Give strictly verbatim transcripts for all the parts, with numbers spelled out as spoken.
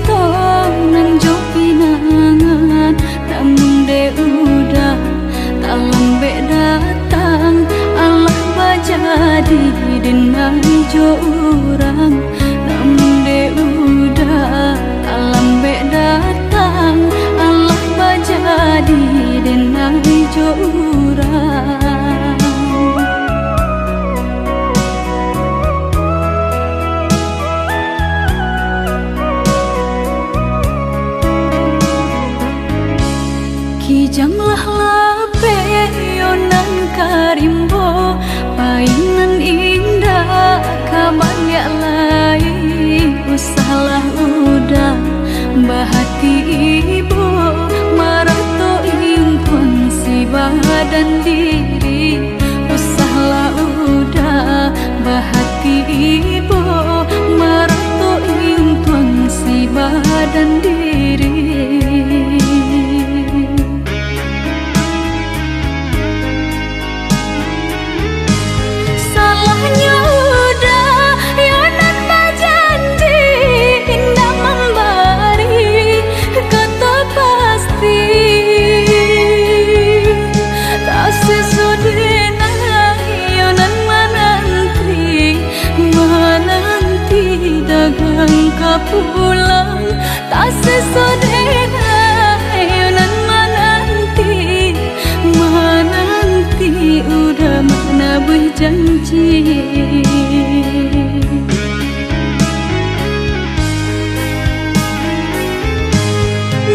Tong nan jo pinangan, namun dek uda talambek datang, alah bajadi den ai jo urang. Namun dek uda talambek datang, alah bajadi den ai jo urang. Kijanglah lapeh yo nan ka rimbo, pai nan indak ka baliak lai. Usahlah uda bahati ibo, marato intuang si badan diri. Usahlah uda bahati ibo, marato intuang si badan diri. Salahnyo uda yo nan bajanji, indak mambari kato pasti. Tasiso den ai yo nan mananti, mananti dagang ka pulang. Tasiso den ai yo nan mananti, mananti uda manabuih janji.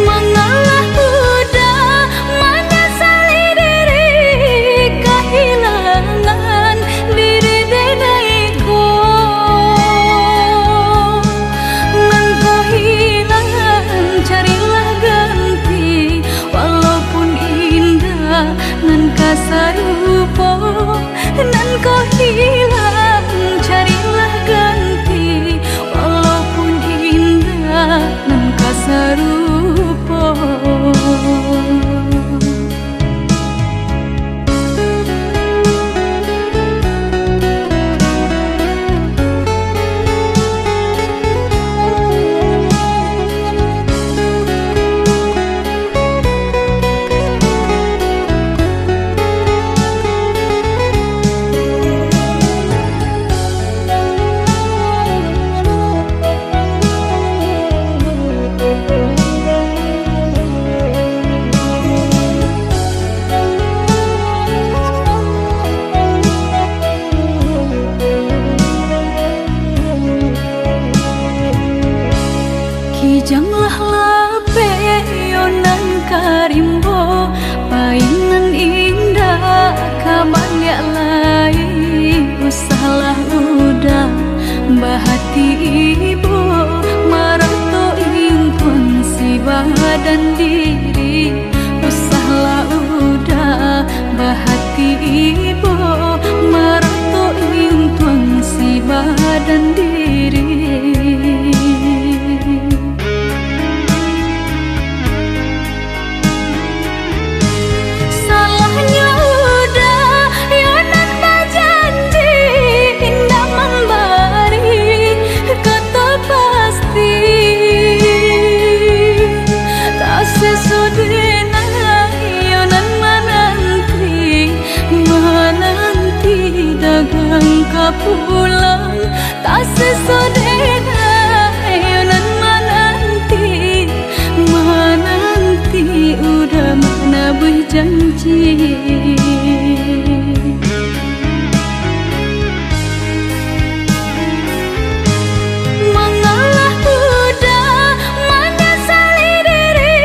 Mangalah uda manyasali diri, kahilangan diri den ai ko. Nan ko hilang, carilah ganti, walaupun indak nan ka sarupo. Nan ko hilang, carilah ganti, walaupun indak nan ka sarupo. Kijanglah lapeh yo nan ka rimbo, pai nan indak ka baliak lai. Usahlah uda bahati ibo, marato intuang si badan diri. Usahlah uda bahati ibo, marato intuang si badan diri. Salahnyo uda yo nan bajanji, indak mambari kato pasti. Tasiso den ai yo nan mananti, mananti dagang ka pulang. Tasiso den ai yo nan mananti, mananti uda manabuih janji. Mangalah uda manyasali diri,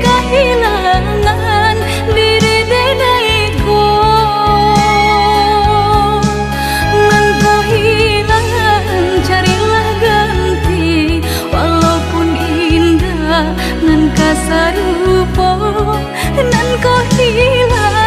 kahilangan diri den ai ko. Nan ko hilang, carilah ganti, walaupun indak nan ka sarupo. Nan ko hilang,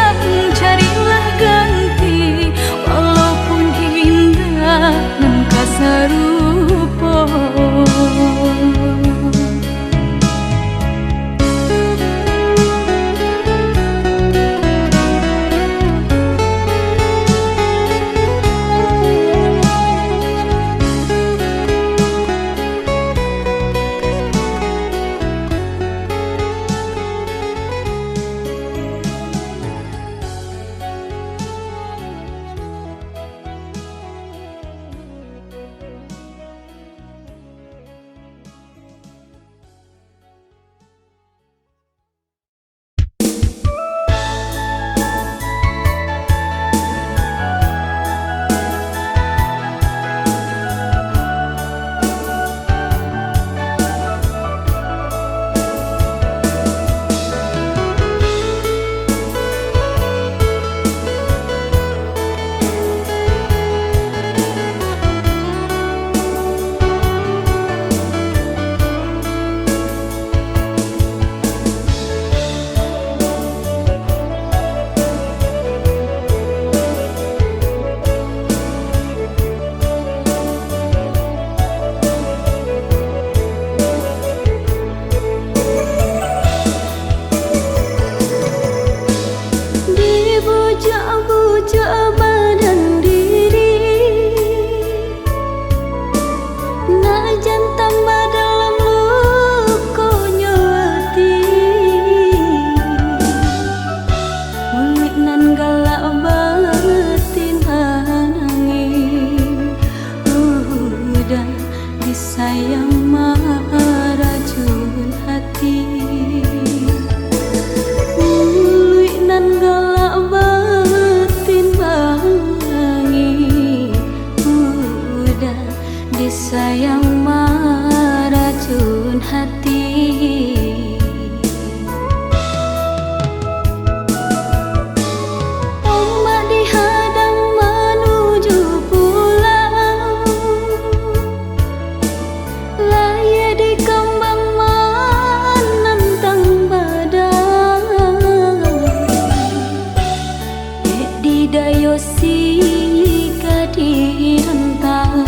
hati. Ombak dihadang manuju pulau, layia dikambang manantang badai. Dek di dayo singga di rantau,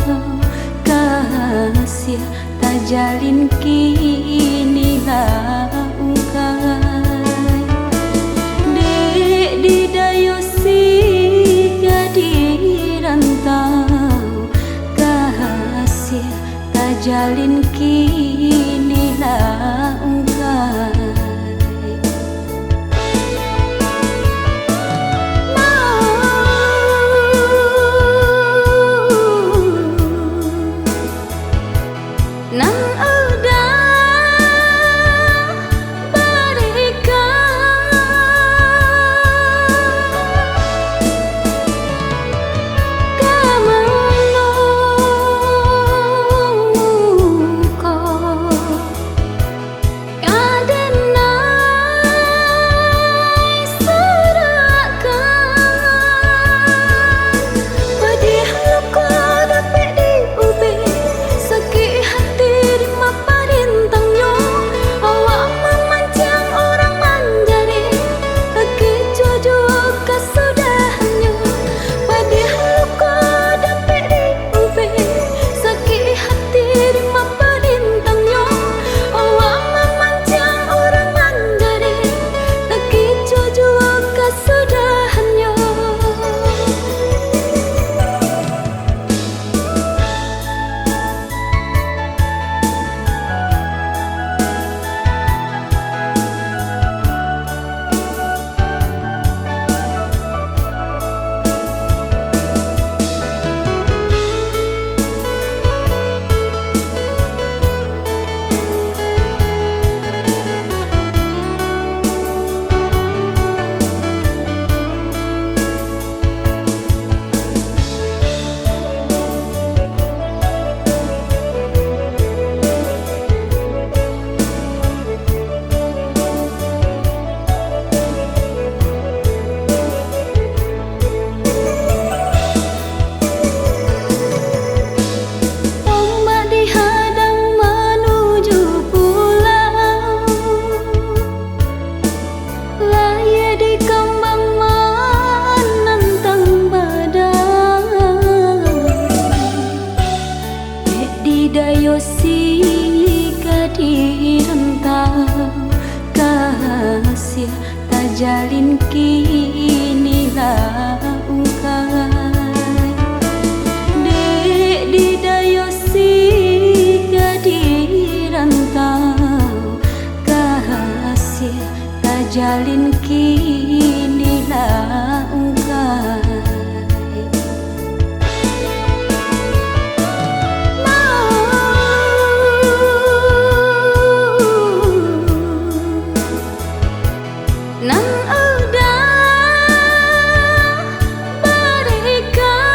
kasiah tajalin kini lah ungkai. Dek di dayo singga di rantau, kasiah tajalin kini lah ungkai. Nan udah barikan ka mano ko. Ka denai surahkan, padiah luko dapek diubek, sakik hati di maparintangnyo, awak mamanciang urang manjarek, takicuah juo kasudahannyo, padiah luko dapek diubek, sakik hati di maparintangnyo, awak mamanciang urang manjarek, takicuah juo kasudahannyo. Ombak dihadang manuju pulau, layia dikambang manantang badai. Dek di dayo singga di rantau, kasiah tajalin kini lah ungkai. Dek di dayo singga di rantau, kasiah tajalin kini lah ungkai. Nan udah barikan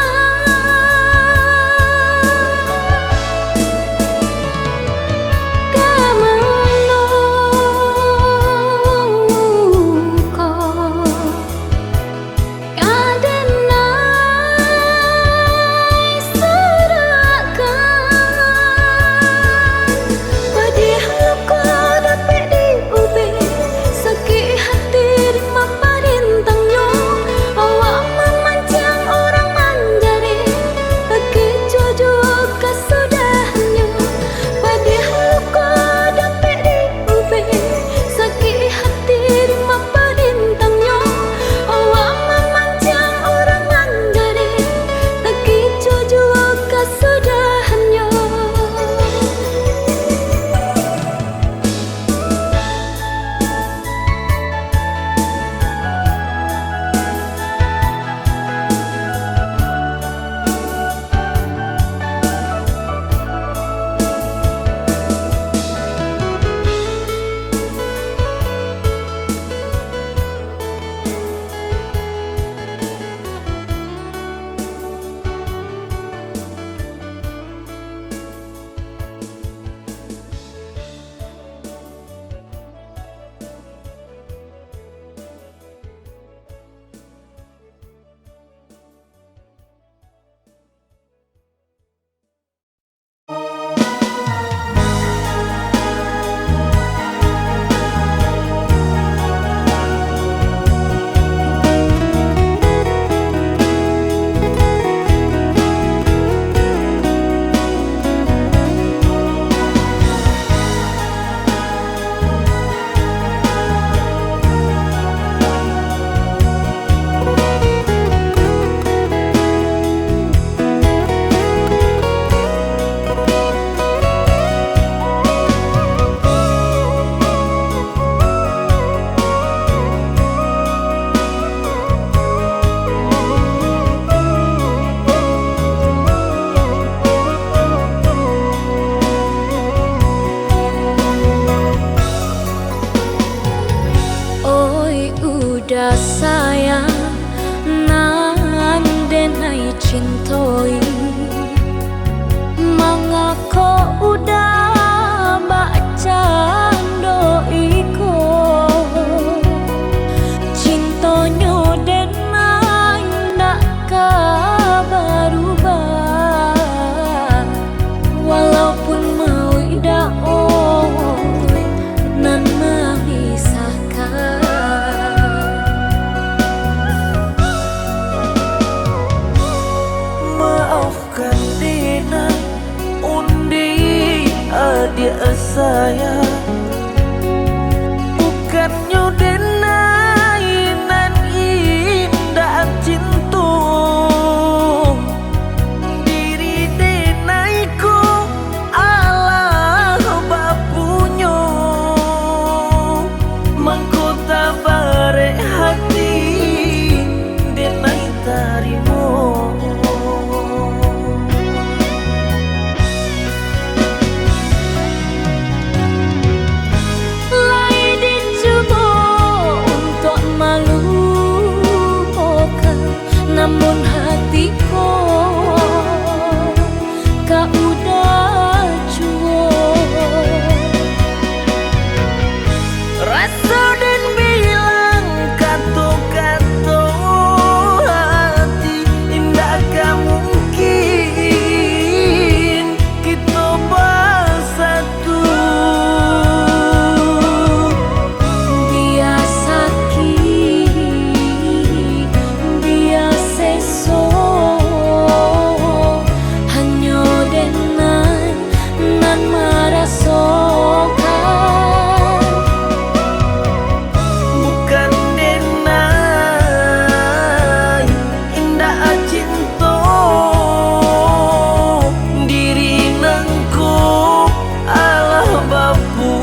ka mano Sayang nan denai cintoi, mangako udah bakcando iko? Cintonyo denai ndak ka barubah, walaupun mauik dao nan mamisahkan. Maafkan dek nan undi adiak sayang, bukannyo denai nan indak cinto. Diri denai ko alah bapunyo, mangko tabarek hati denai tarimo. Lai dicubo untuak malupokan, namun hati ko ka udah juo. Raso den bilang kato-kato hati, indak ka mungkin kito basatu. Bia sakik, bia seso, hanyo denai nan marasokan. Bukan denai indak cinto, diri nangko alah bapunyo.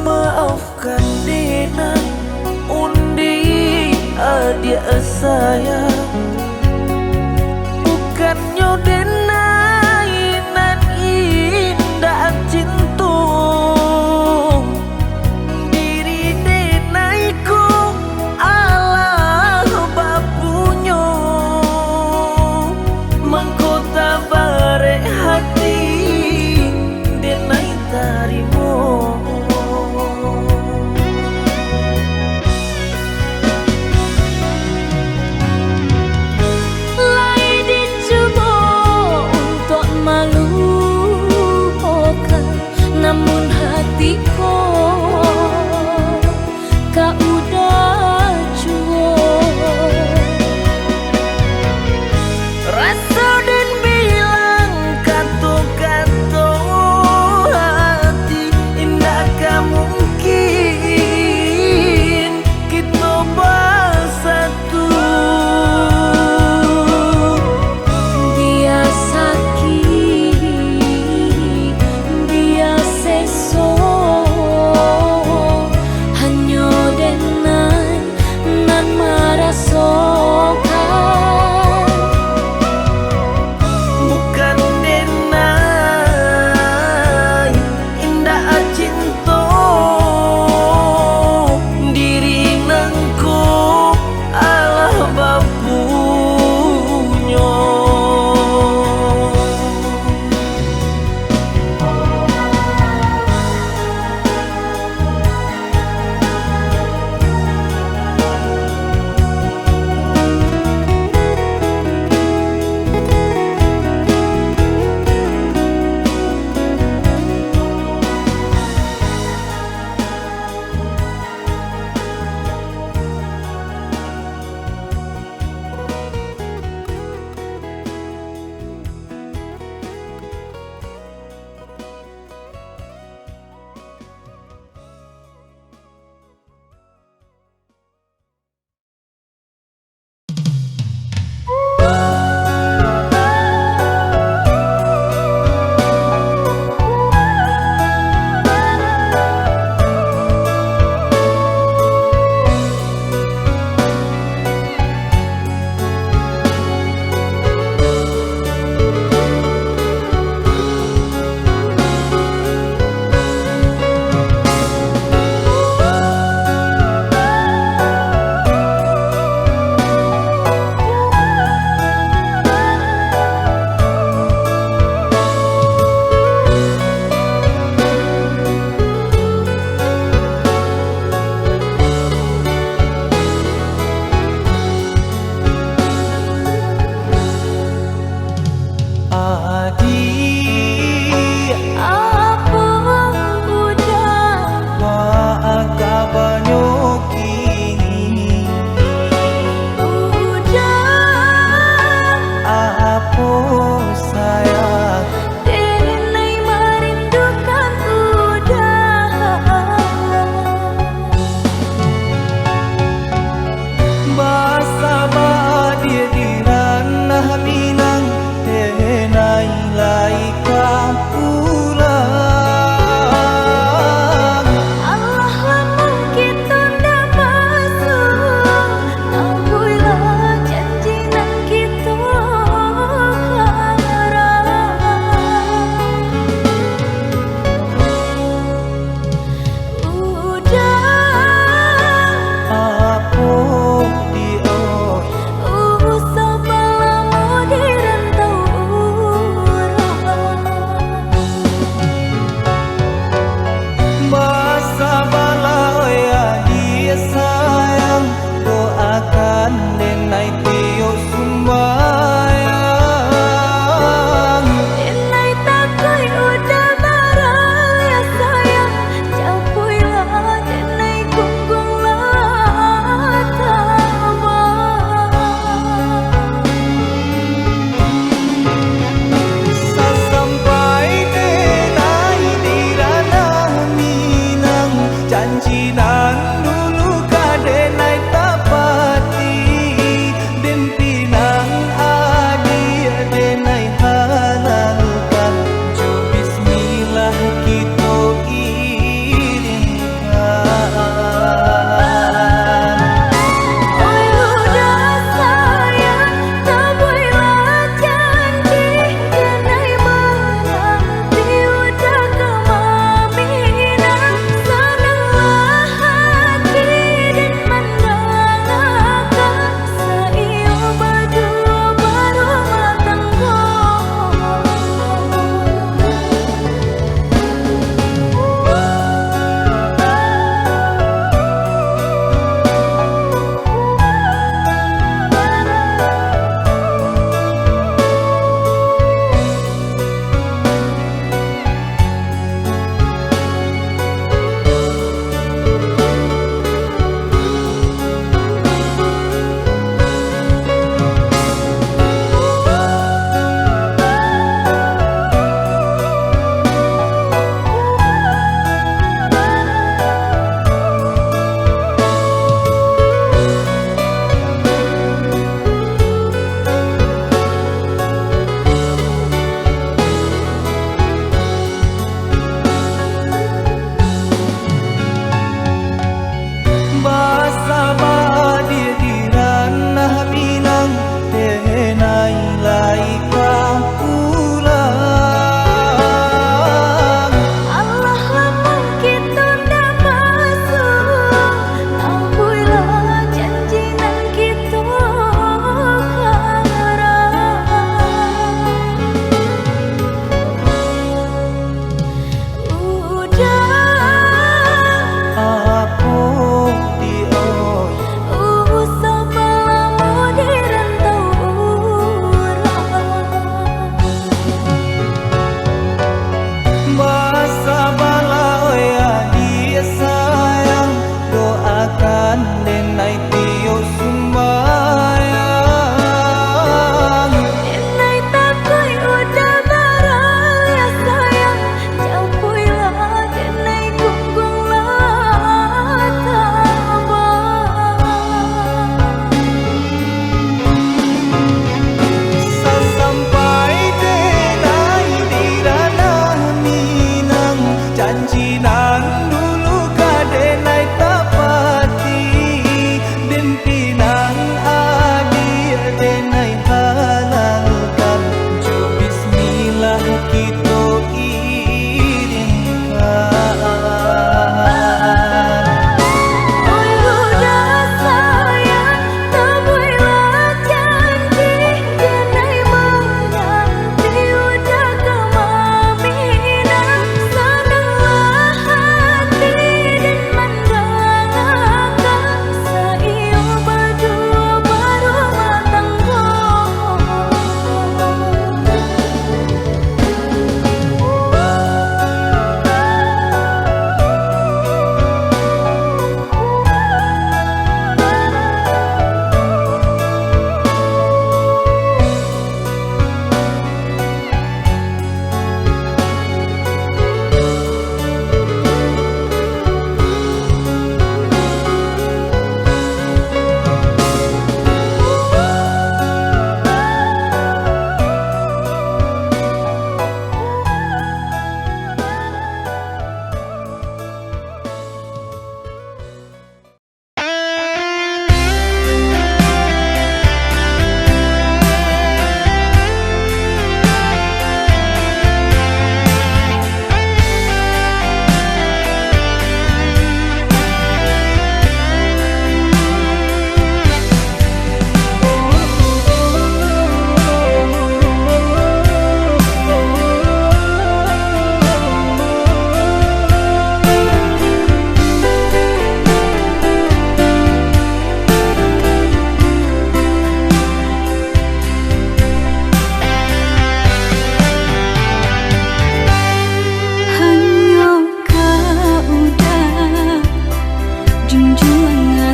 Maafkan dek nan undi adiak sayang, bukannyo denai nan indak cinto. Diri denai ko alah bapunyo, mangko tabarek hati denai tarimo. Lai dicubo untuak malupokan, namun hati ko ka udah juo. Raso den bilang kato-kato hati, indak ka mungkin kito basatu. Bia sakik, bia seso, hanyo den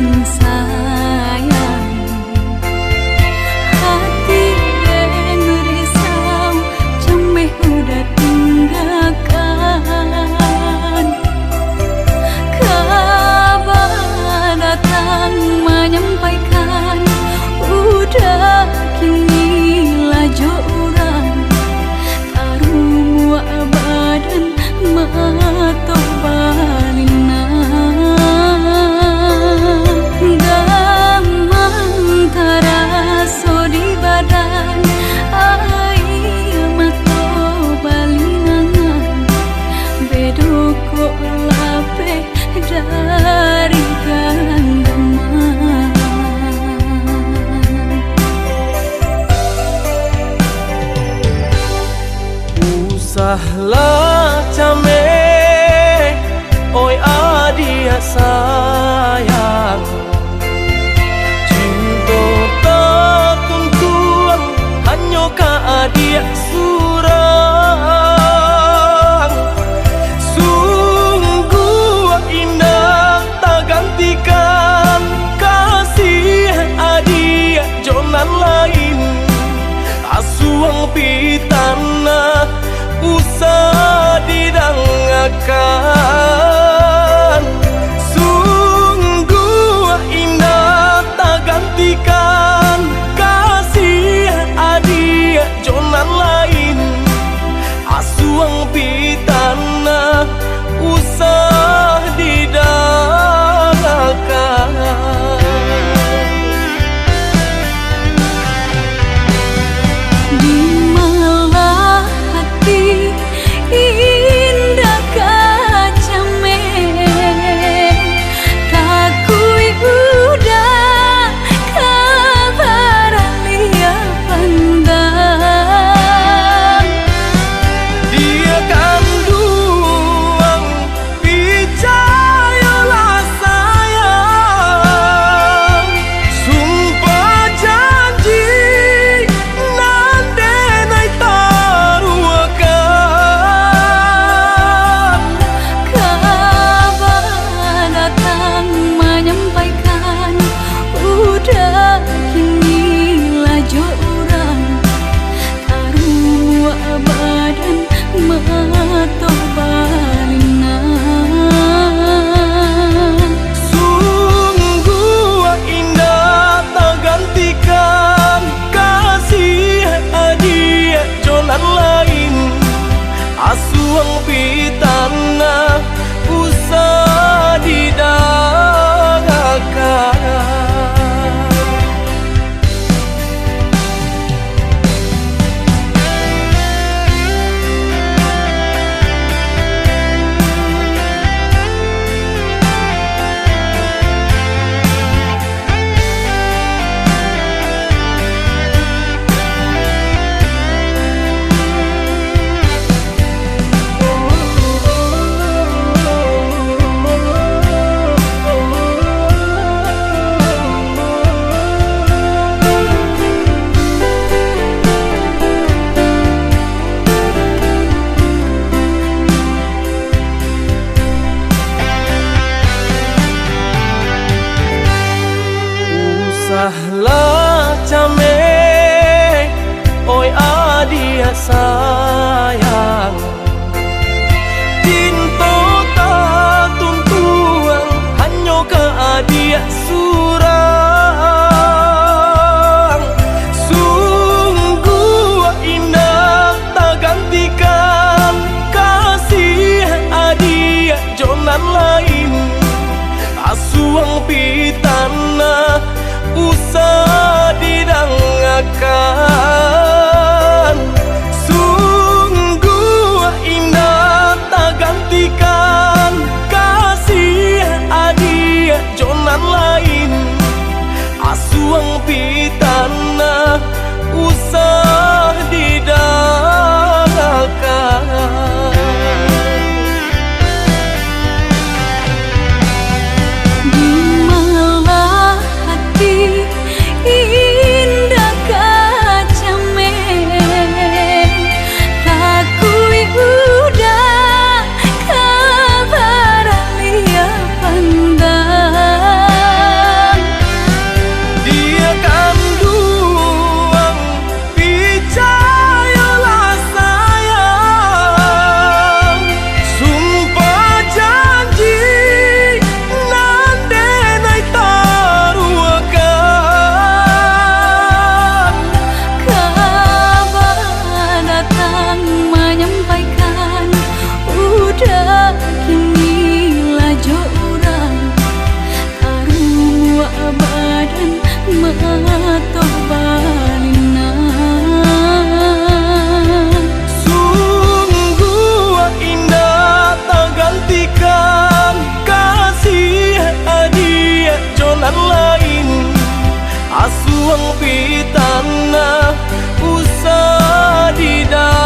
Sayang, hati den risau, cameh udah tinggakan. Kaba datang manyampaikan, udah kini lah jo urang. Tarumuak badan, mato balinang. Gamang taraso di badan, aia mato balinangan. Bedo kok lapeh dari ganggaman. Usahlah cameh, oi adiak sayang. Cinto tatuntuang hanyo ka adiak surang. Sungguah indak tagantikan kasih adiak jo nan lain. Asuang pitanah usah didangakan. Sungguah indak tagantikan kasih adiak jo nan lain. Asuang pitanah usah didangakan. Di malah hati indak ka cameh, takuik udah ka baralih pandang. Diak kanduang, picayolah sayang, sumpah janji nan denai taruahkan. Kaba datang manyampaikan, udah kini lah jo urang. Tarumuak badan, mato balinang. Sungguah indak tagantikan kasih adiak jo nan lain. Asuang pitanah usah didangakan. Usahlah cameh, oi adiak sayang. Cinto tatuntuang hanyo ka adiak surang. Sungguah indak tagantikan kasih adiak jo nan lain. Asuang pitanah usah didangakan. Sungguah Asuang pitanah usah didangakan.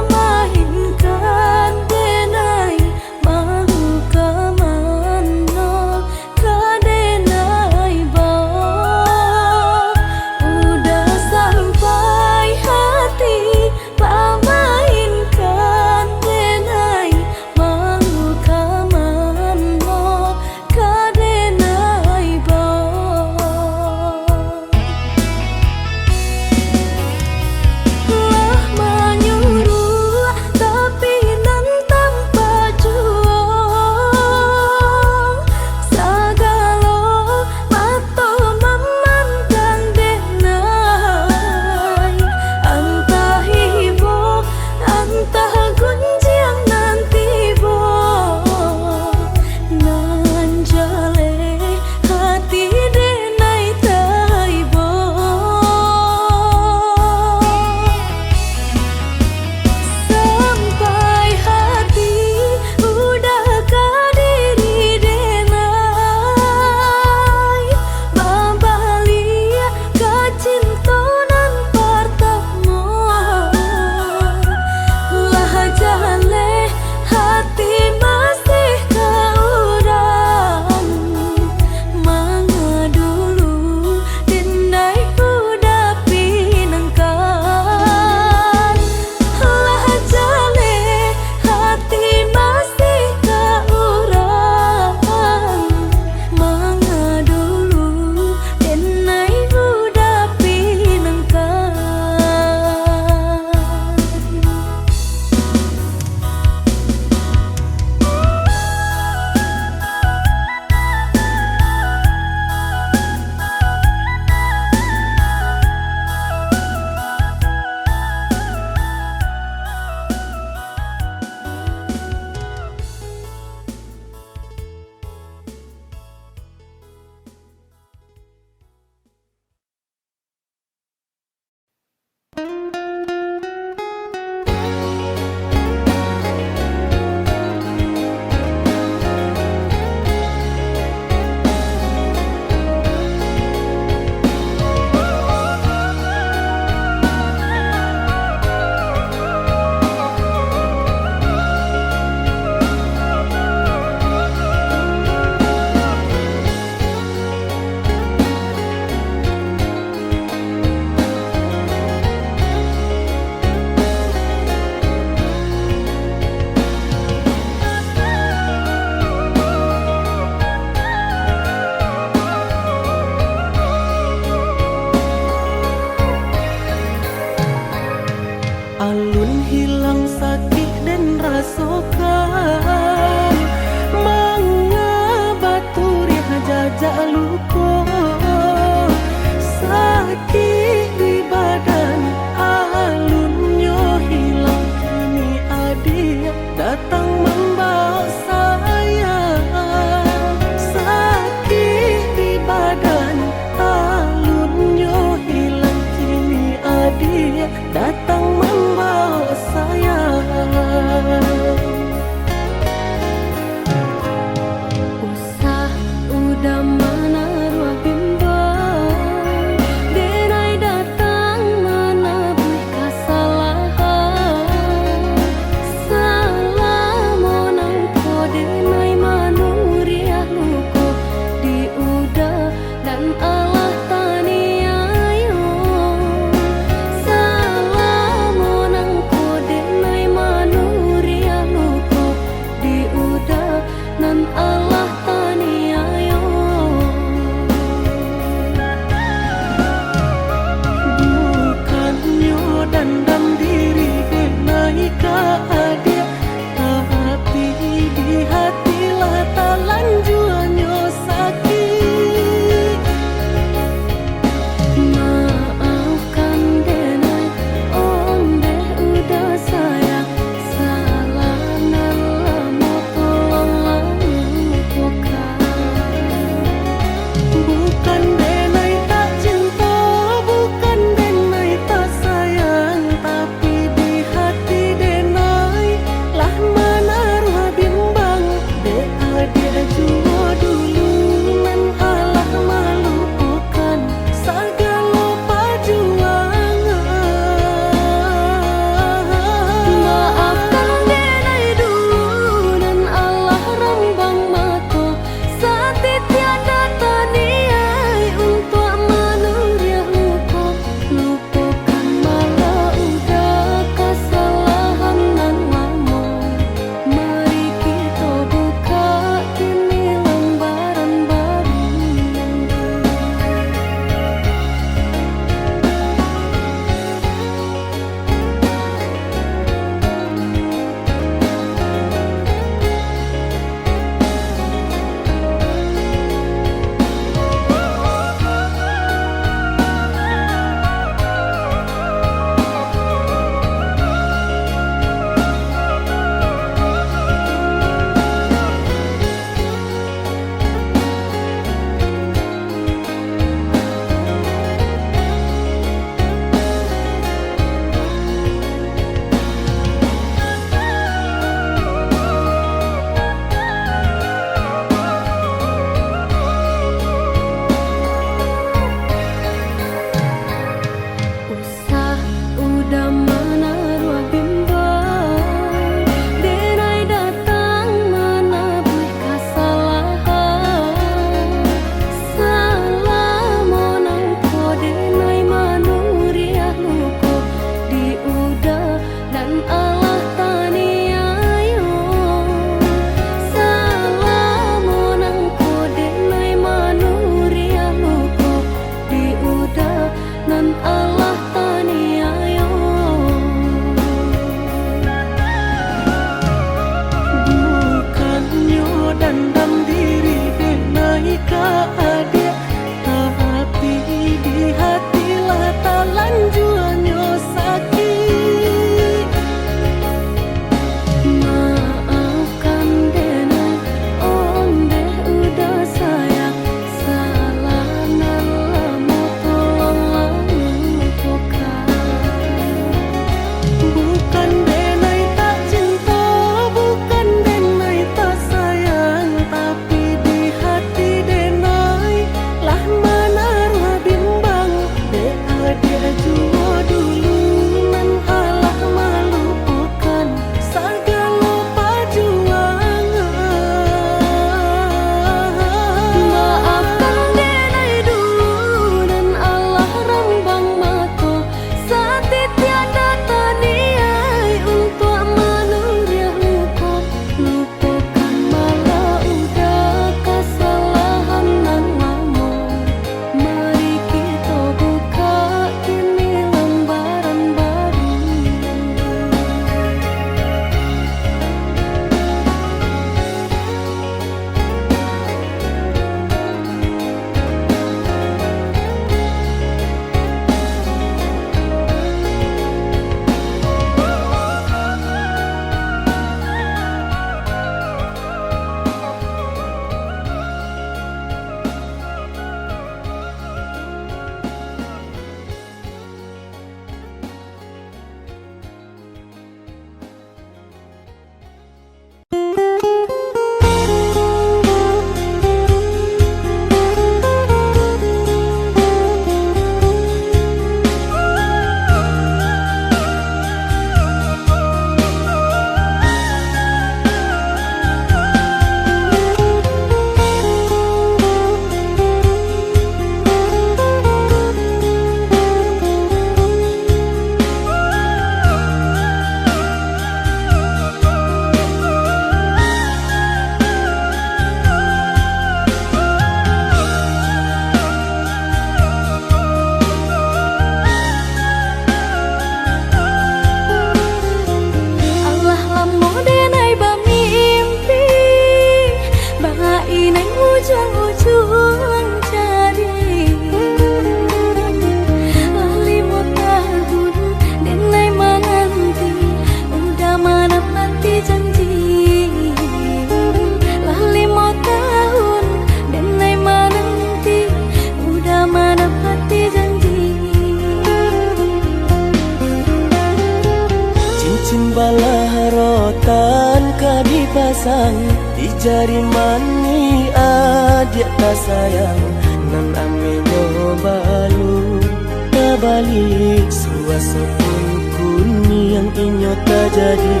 Alah rotan ka dipasang di jari manih adiak tasayang, nan amenyo balun tabali, suaso pun kuniang inyo tajadi,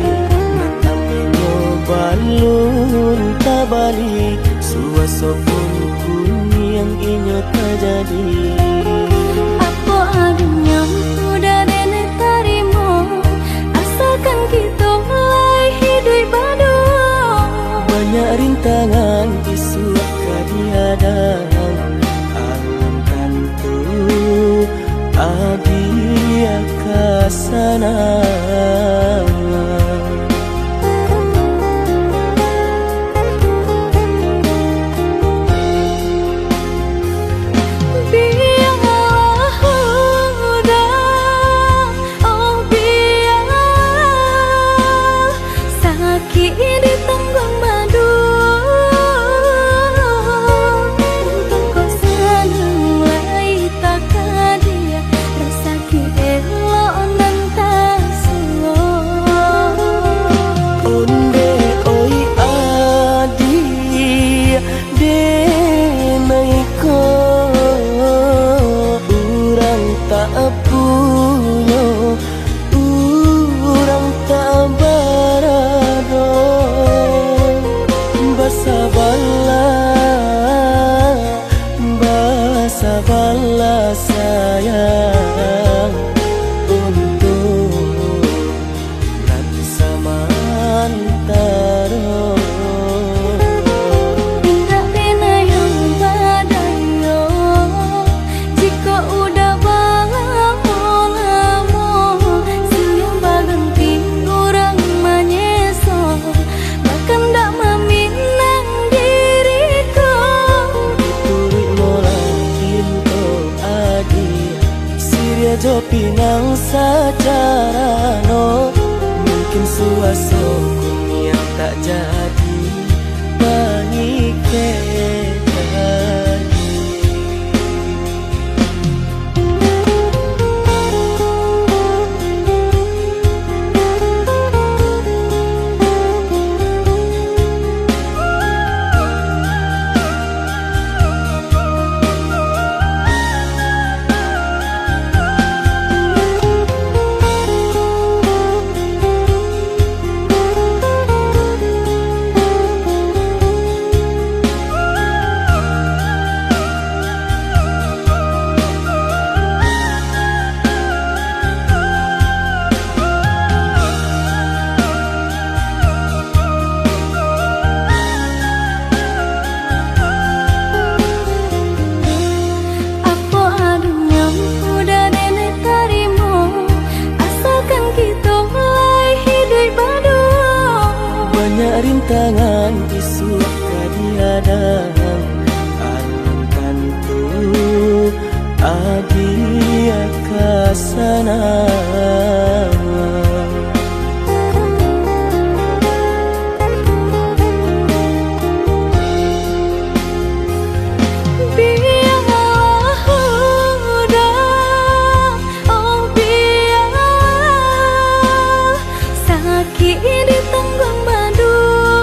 nan amenyo balun tabali, suaso pun kuniang inyo tajadi. Apo adunyo udah denai tarimo, asalkan kito lai hiduik baduo. Banyak rintangan isuak ka dihadang, alam tantu adiak ka sanang. Bialah huda, oh bialah sakik ditangguang baduo. Untuang ko sanang lai takadiak, rasaki elok nan tasuo. Onde oi adiak, denai ko urang tak punyo, urang tak barado. Basabalah, basabalah sayang, untuak nan samantaro. Indak pernah yang badayo, jikok udah balamo-lamo, silih baganti urang manyeso, bakandak maminang diri ko. Dituruik molah pinto adiak, siriah jo pinang sacarano, mungkin suaso kuniang tak jadi pangikek. Apo adunyo udah denai tarimo, asalkan kito lai hiduik baduo. Banyak rintangan isuak ka dihadang, alam tantu adiak ka sanang. Bialah huda, oh bialah sakik ditangguang baduo.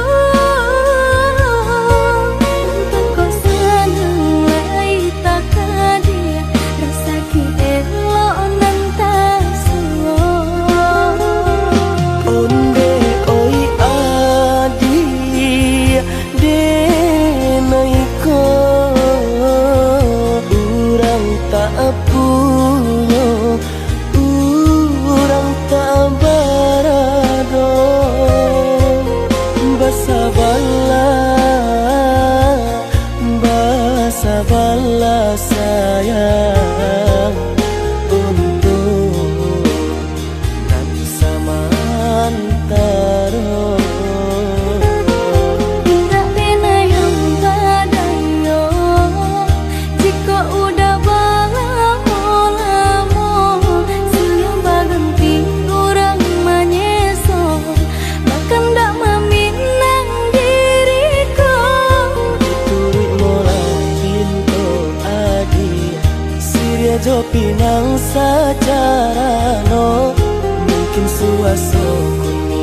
Untuang ko sanang lai takadiak, rasaki elok nan tasuo. Onde oi adiak, denai ko urang tak punyo, urang tak barado. Basabalah, basabalah sayang, untuak nan samantaro. Indak pernah yang badayo, jikok udah balamo-lamo, silih baganti urang manyeso, bakandak maminang diri ko. Dituruik molah pinto adiak, siriah jo pinang sacarano, mungkin suaso kuniang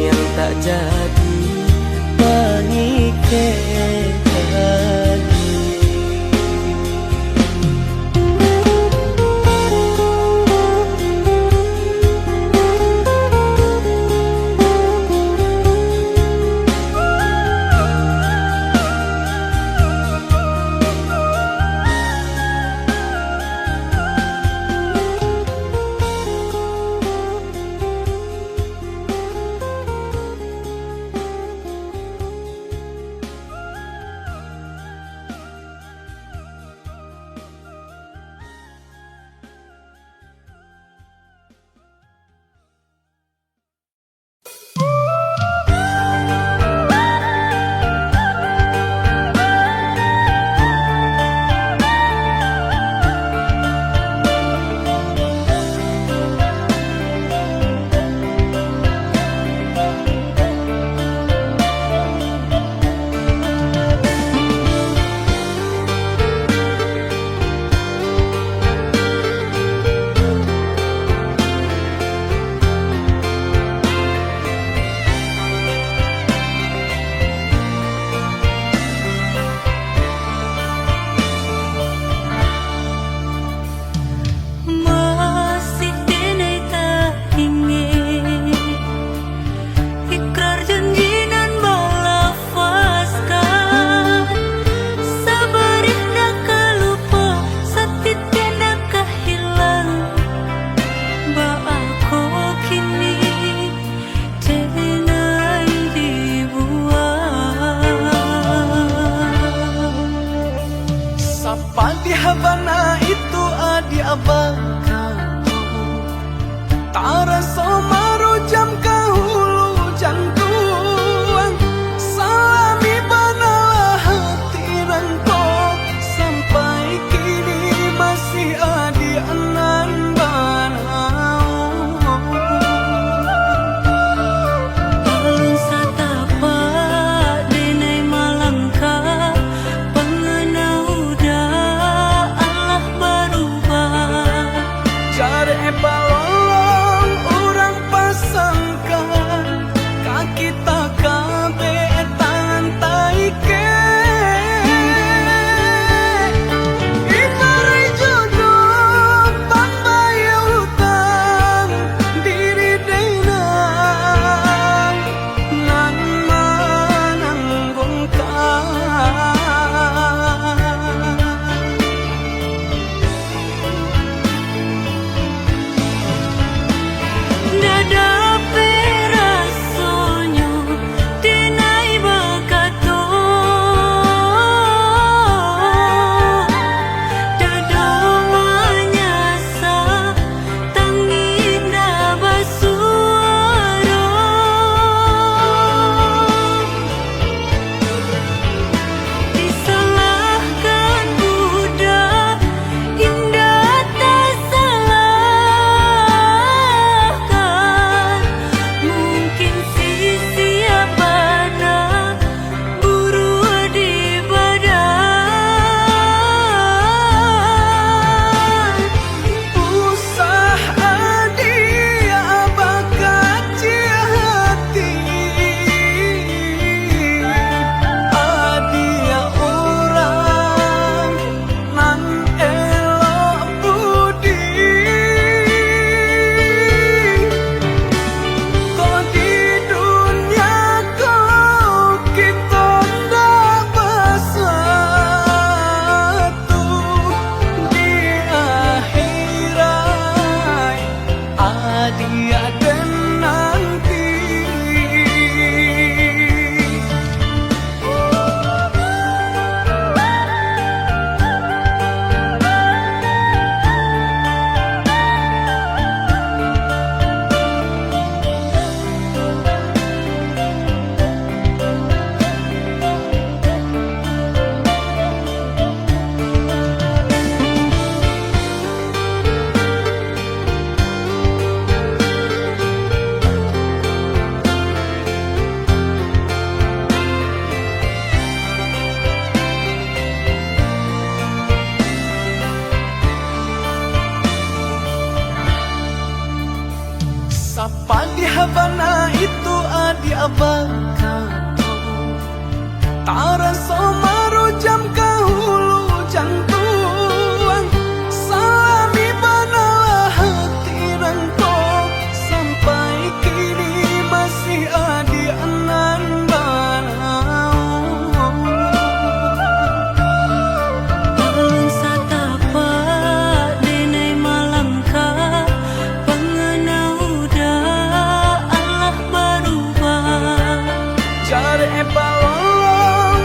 Takabek tangan taikek, ibaraik jodoh pambayia utang, diri denai nan mananggungkan. Ndak dapek rasonyo denai bakato, dado manyasa, tangih ndak basuaro. Disalahkan budak, indak tasalahkan. Mungkin sisiah bana buruak di badan. Usah adiak bakaciah hati, adiak urang nan elok budi. Kok di dunia ko kito ndak basatu, di akhirat adiak den nanti. Sapadiah bana itu adiak bakato, taraso marujam ka hulu jantuang. Salami banalah hati nan ko, sampai kini masih adiak nan banaun. Alun satapak denai malangkah, pangana uda alah barubah. Jarek balolong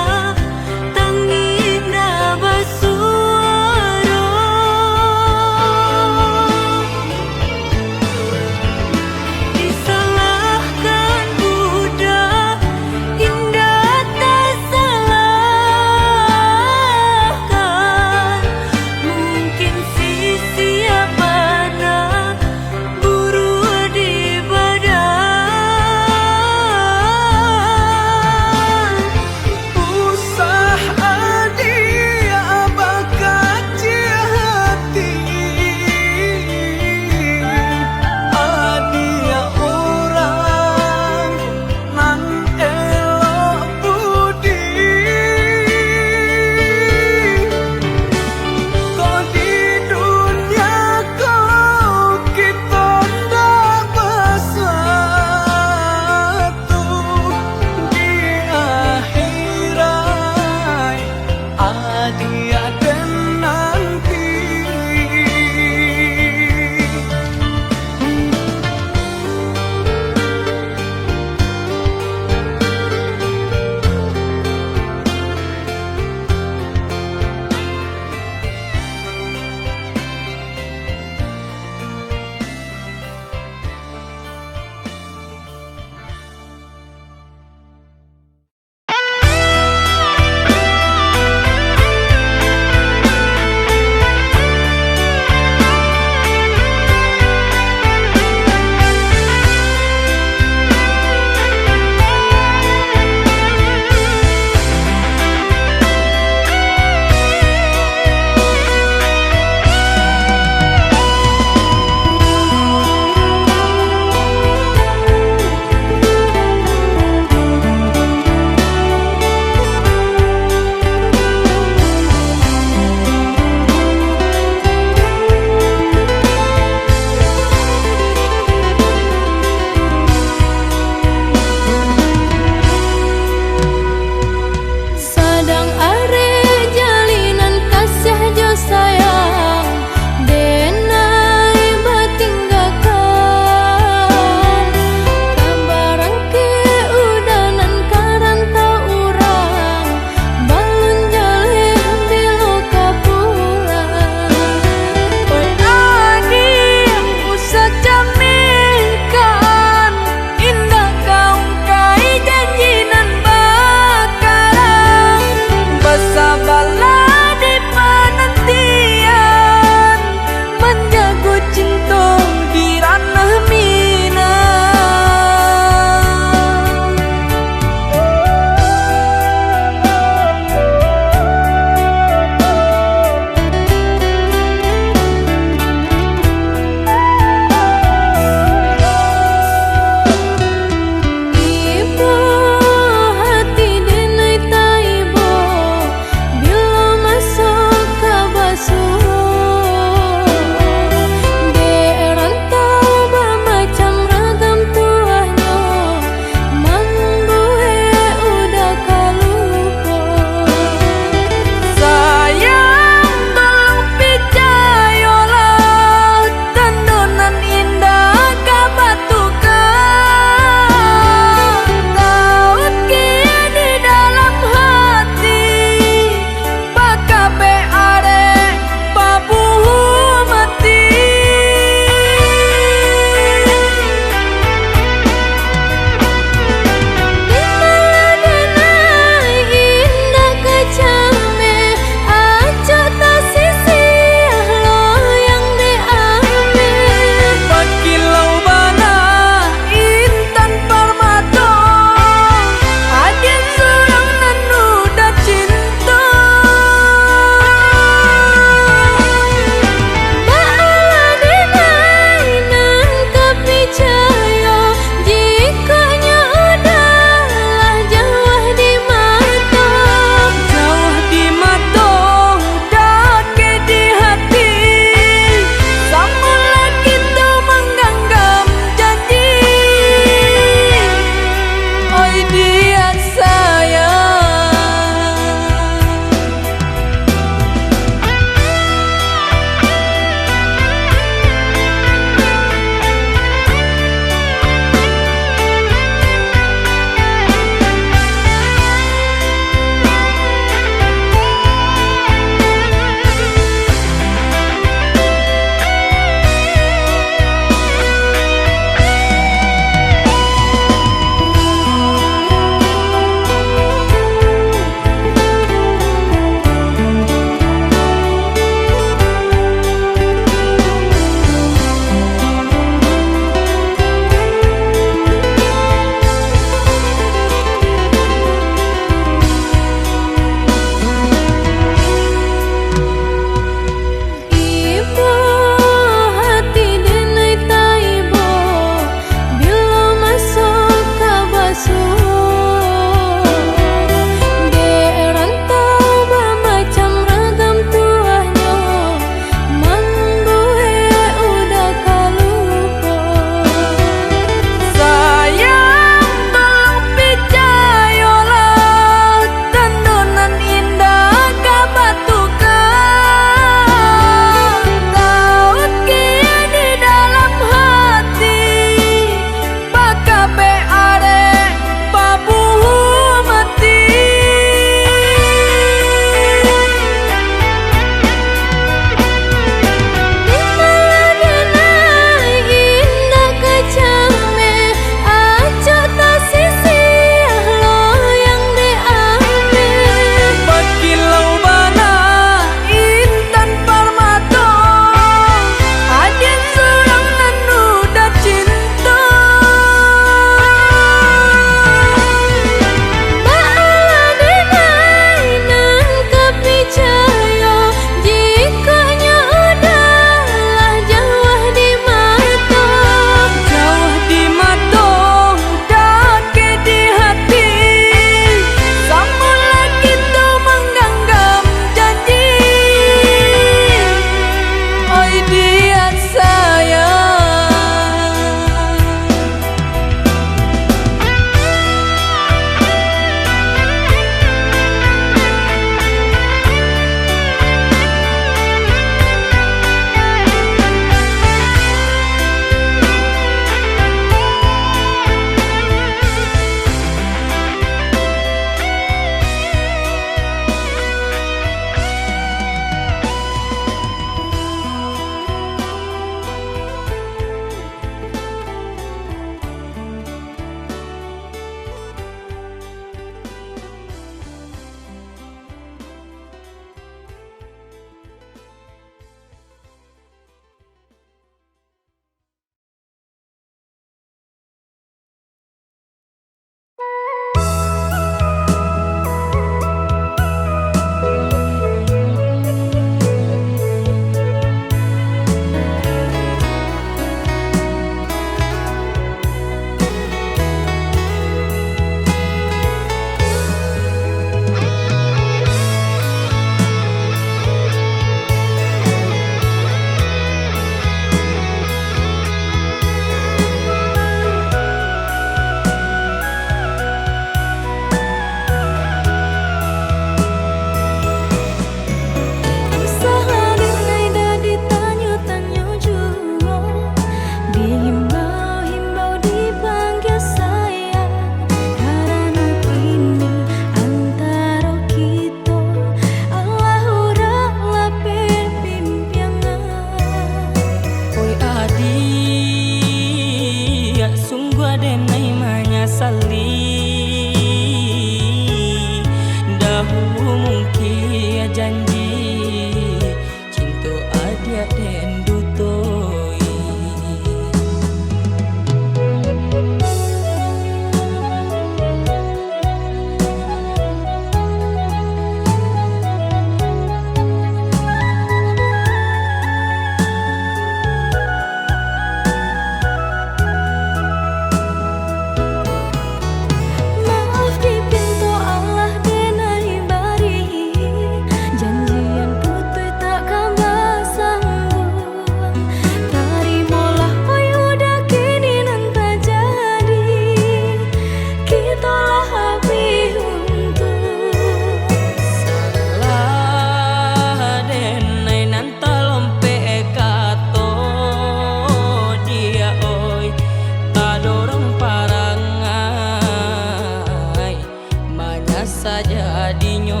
jadinyo.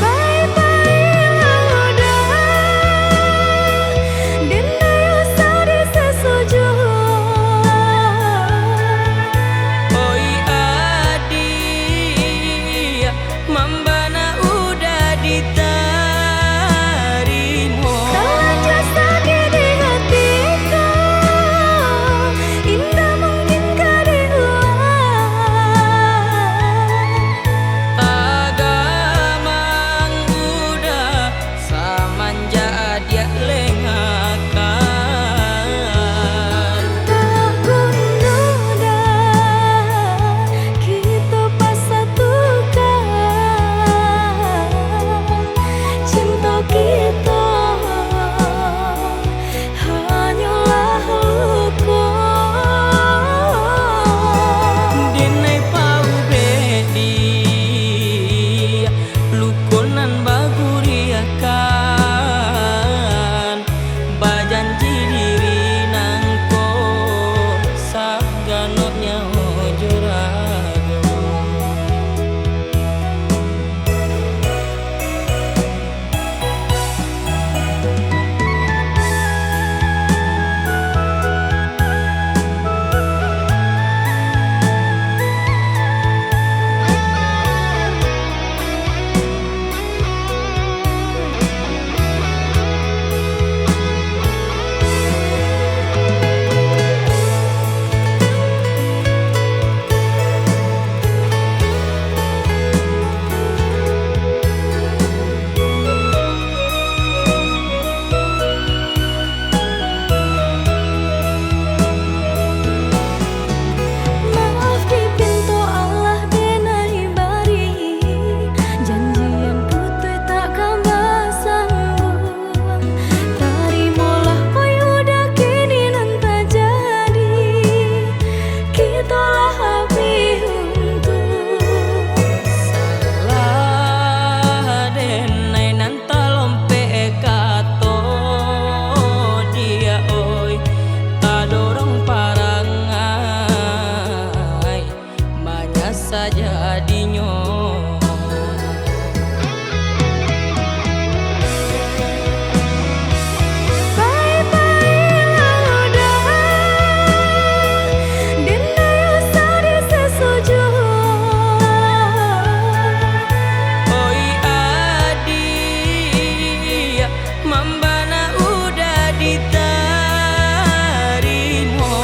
Pai-pailah udah, den dayuah sadih sasujuah. Oi adiak, mambana udah ditarimo. Talanjua sakik di hati ko, indak mungkin ka diulang. Agamang udah samanjak adiak lengakan. Tak guno dah kito pasatukan, cinto kito hanyolah luko. Denai paubek di luko nan baguriakan, bajanji diri nangko saganok nyawo jo rago. Maaf dipinto alah denai bari, janjian putuih takkan basambung. Tarimolah, oi udah kini nan tajadi, kito lah abih untuak. Salah denai nan talompek kato, diak oi, tadorong parangai, manyasa jadinyo. Pai-pailah udah, den dayuah sadih sasujuah. Oi adiak, mambana udah ditarimo.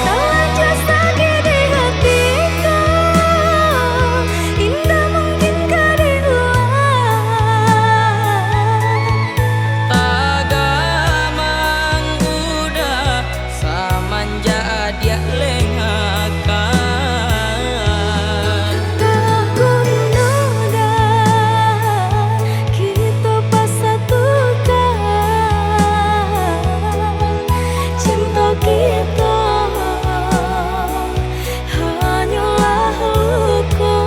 Talanjua sakik di hati ko, indak mungkin ka diulang. Agamang udah samanjak adiak lengakan. Tak guno dah kito pasatukan, cinto kito hanyolah luko.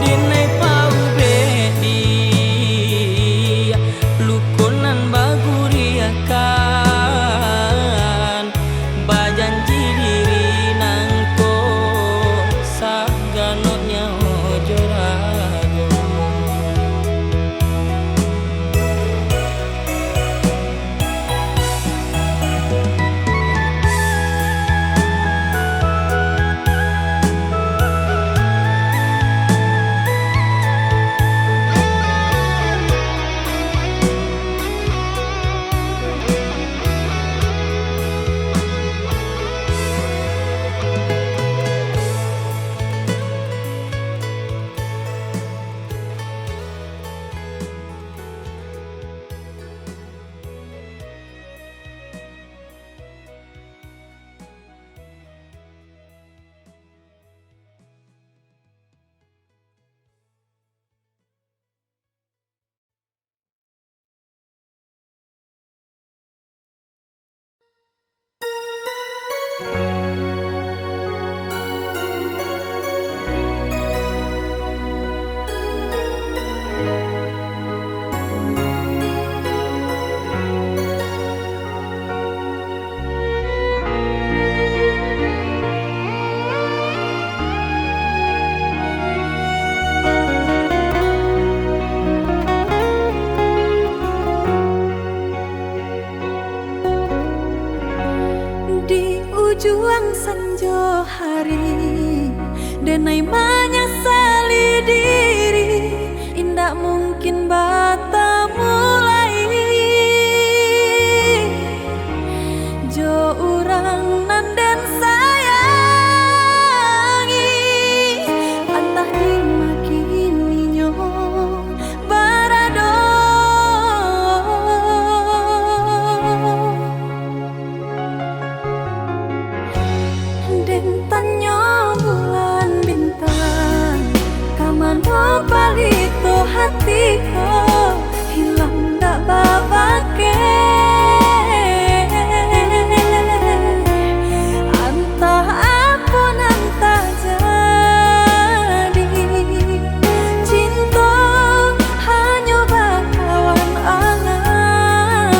Dinai paubek diak, luko nan baguriakan, bajanji diri nangko saganok nyawo jo rago. Di ujuang sanjo hari, denai manyasali diri, indak mungkin batamu lai jo urang nan den sayangi. Antah dima kini nyo barado. Den tanyo bulan bintang, ka mano palito hati ko, hilang dak babakeh. Antah apo nan tajadi, cinto hanyo bakawan angan.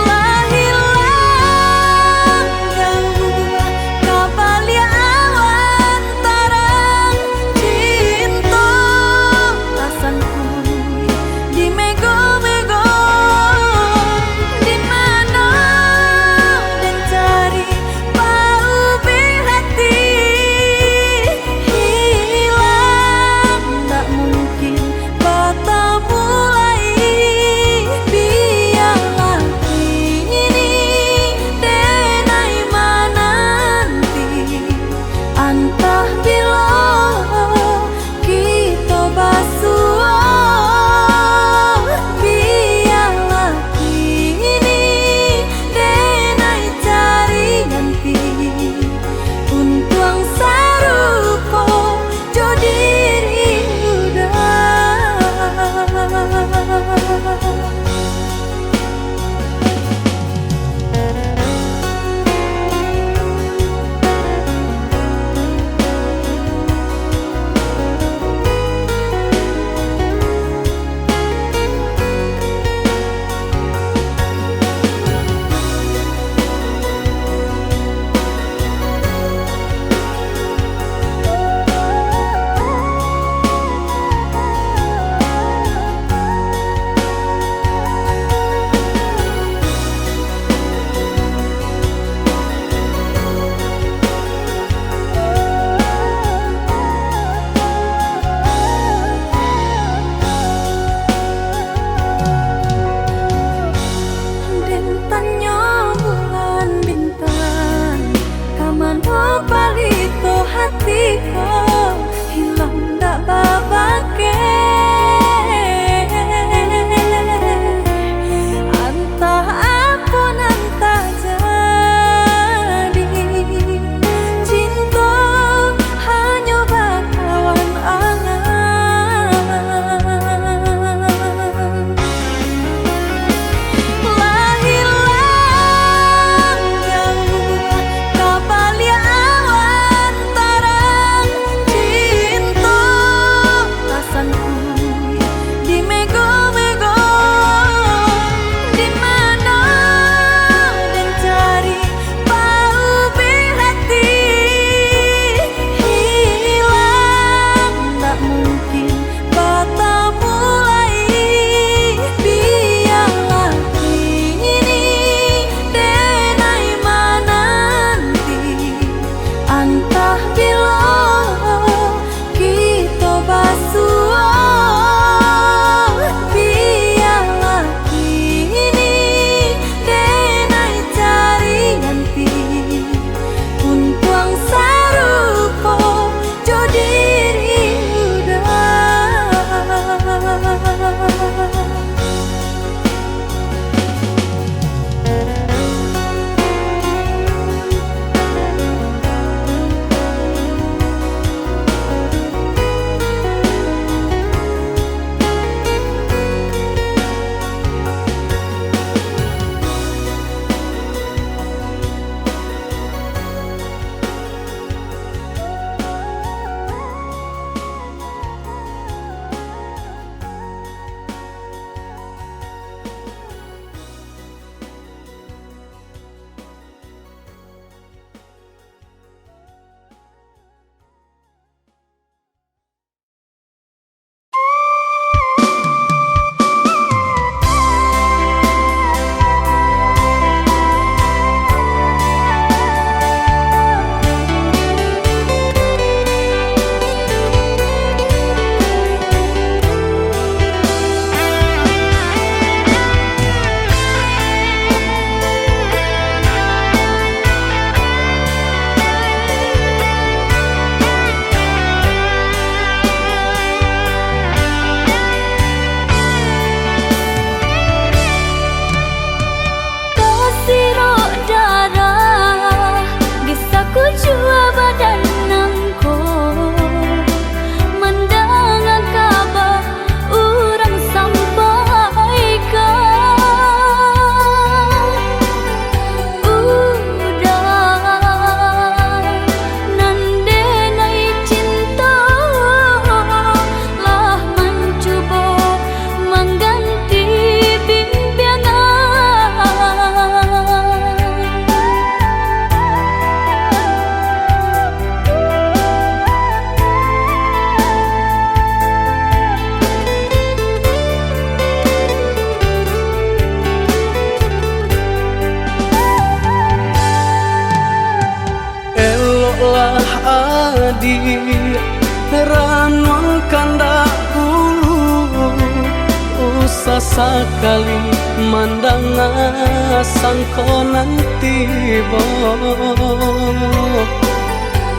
Lah hilang jauah ka baliak awan tarang, Ranuang kandak ulu, usah sakali mandanga sangko nan tibo.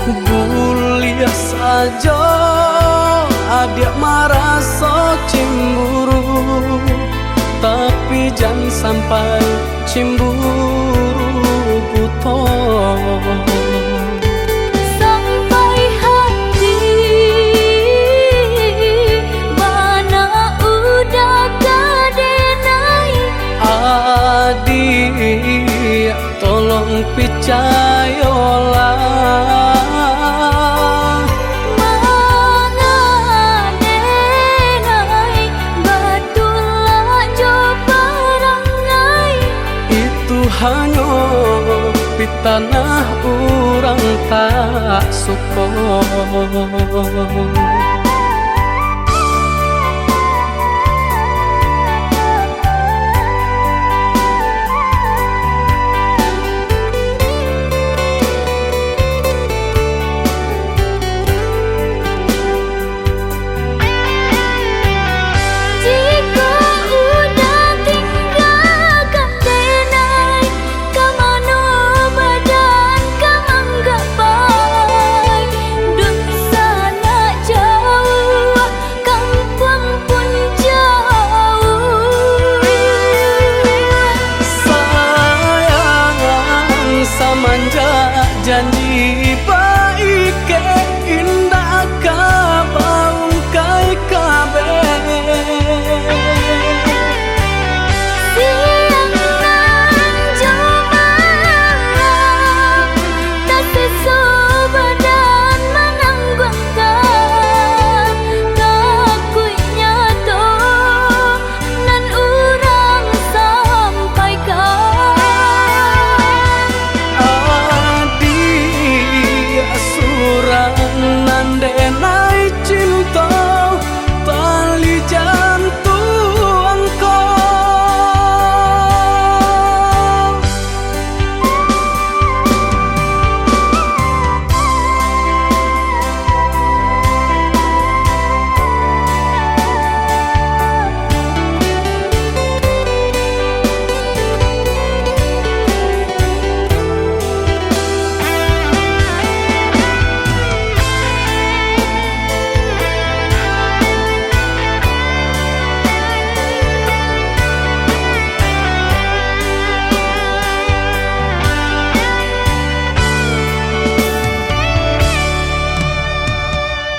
Buliah sajo adiak maraso cimburu, tapi jan sampai cimburu buto. Sampai hati bana udah ka denai. Adiak, tolong picayolah. Manga denai, batulak jo parangai. Itu hanyo pitanah urang tak suko. Jikok udah tinggakan denai, ka mano badan ka manggapai? Dunsanak jauah, kampuang pun jauah. Sayang, samanjak janji baikek, indak ka baungkai kabeh. Siang nan jo malam, taseso badan manangguangkan, takuiknyo tu nan urang sampaikan. Adiak surang nan denai cinto, tali jantuang ko.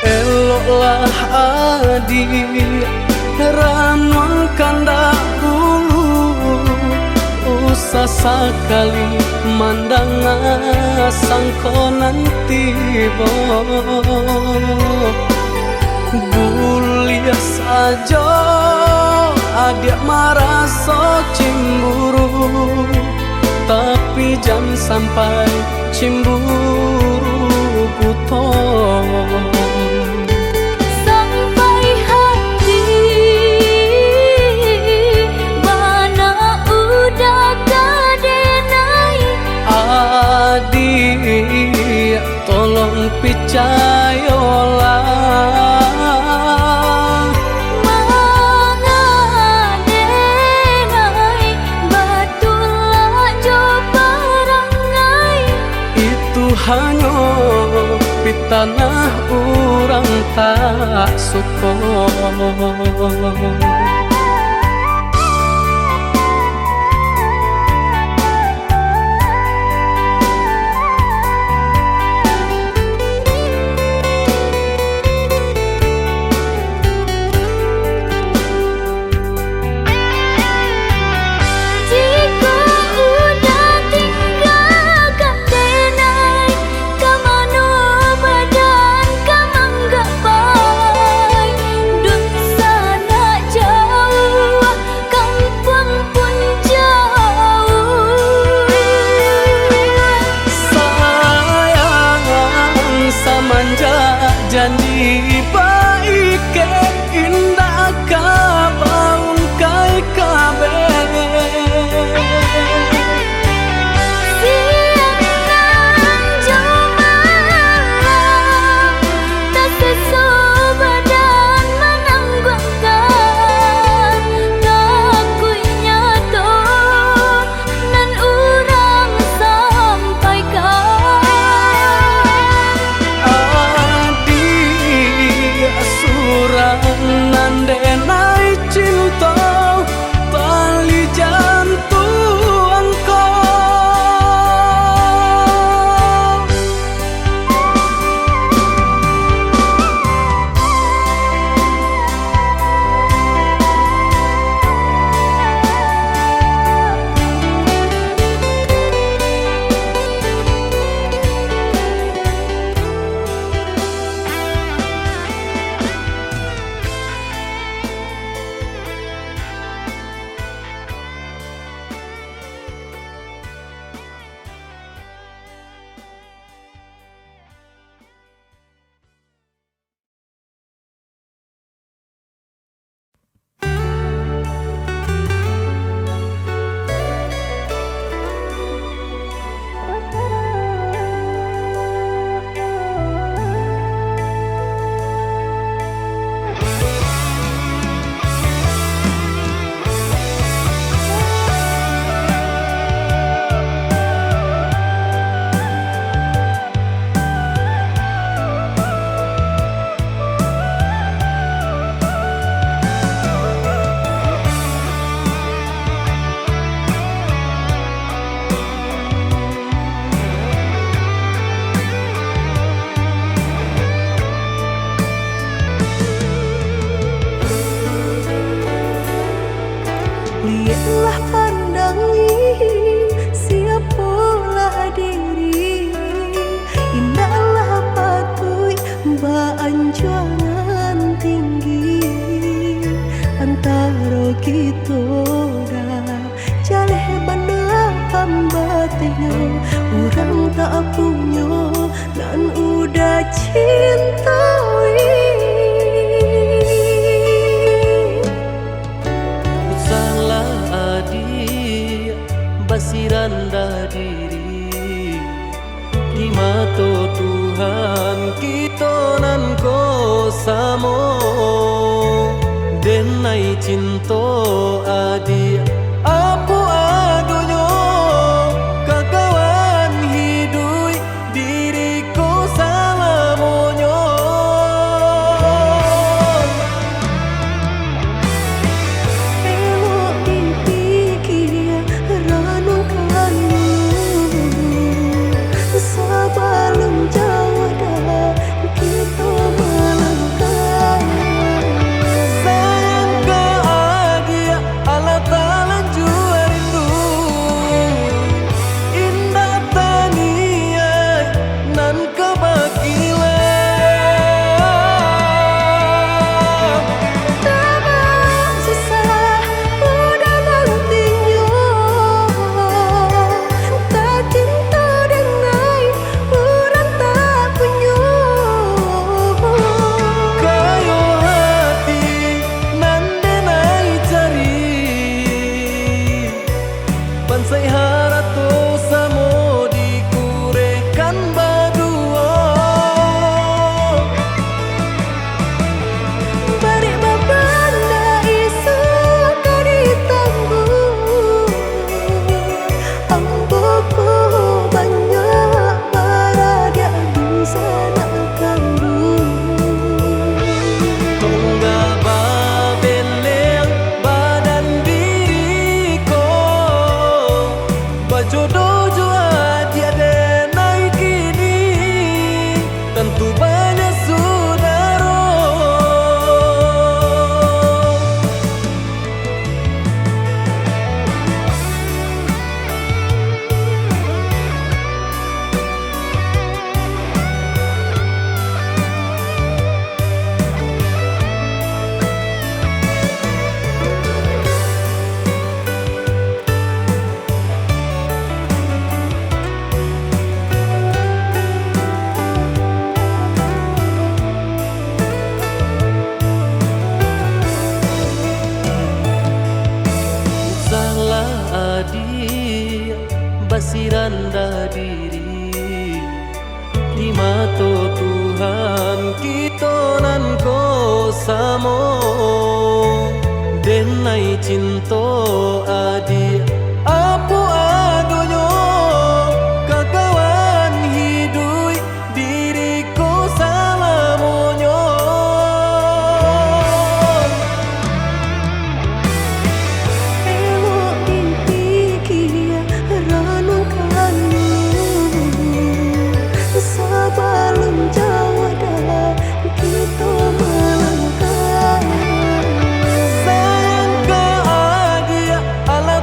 Eloklah adiak, ranuang kandak ulu, usah sakali mandanga sangko nan tibo. Buliah sajo adiak maraso cimburu, tapi jan sampai cimburu buto. Sampai hati bana udah ka denai. Adiak, tolong picayolah. Manga denai, batulak jo parangai. Itu hanyo pitanah urang tak suko. Jikok udah tinggakan denai, ka mano badan ka manggapai? Dunsanak jauah Batinyo urang tak punyo nan udah cintoi. Usahlah adiak basirandah diri di mato Tuhan kito nan ko samo. Denai cinto adiak, apo adonyo, kakawan hiduik diri ko salamonyo. Elok dipikia, ranuangkan dulu, sabalun jauah dalam kito malangkah. Sayang ka adiak, alah talanjua rindu, indak taniaik nan ka bakilah. Tabang susah udah nantinyo, tacinto denai urang tak punyo. Kayo hati nan denai cari, bansaik harato samo dikurehkan baduo. Barek babanda isuak ka ditangguang. Ambo ko banyak baradiak dunsanak kanduang. Tonggak babeleng badan diri ko, bajodoh jo adiak denai kini, tantu banyak sudaro. Usahlah adiak basirandah diri di mato Tuhan kito nan ko samo. Denai cinto adiak, apo adonyo, kakawan hiduik diri ko salamonyo. Elok dipikia, ranuangkan dulu, sabalun jauah dalam kito malangkah. Sayang ka adiak, alah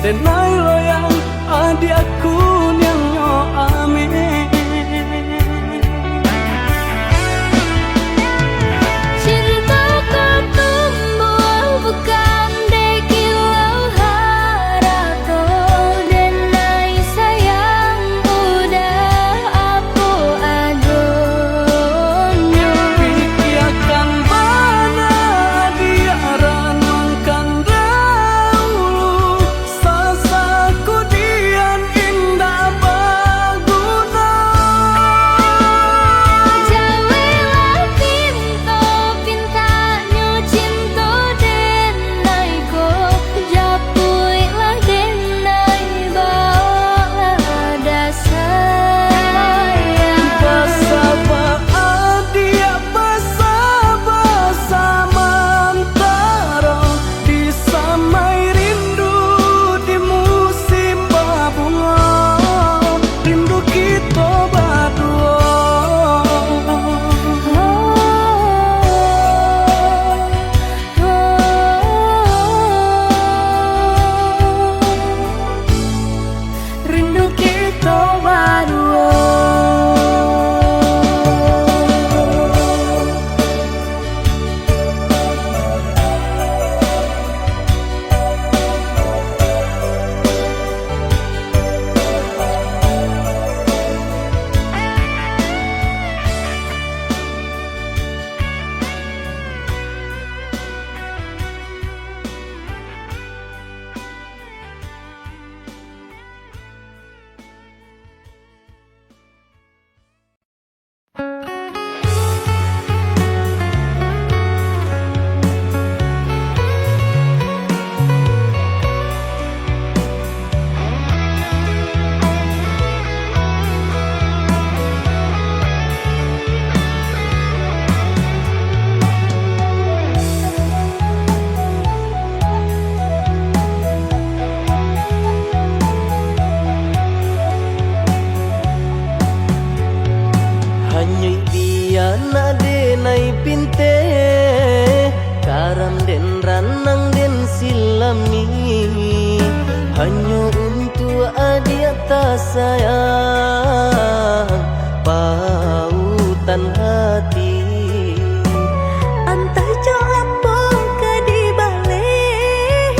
Denai loyang, adiakku niangnyo amin. Cinto ko tumbuah bukan dek kilau harato, denai sayang udah apo adonyo. Pikiakan bana, adiak, ranungkan dahulu, sasakudian indak baguno. Jauahlah pinto pintanyo cinto denai ko, japuiklah denai, baoklah dasar. Basaba adiak, basaba samantaro, disamai rindu di musim babungo, rindu kito baduo. Rindu kito baduo. Hanyo bianak denai pinte, karam den ranang den silami. Hanyo untuak adiak tasayang, pautan hati. Antah jo apo ka dibaleh,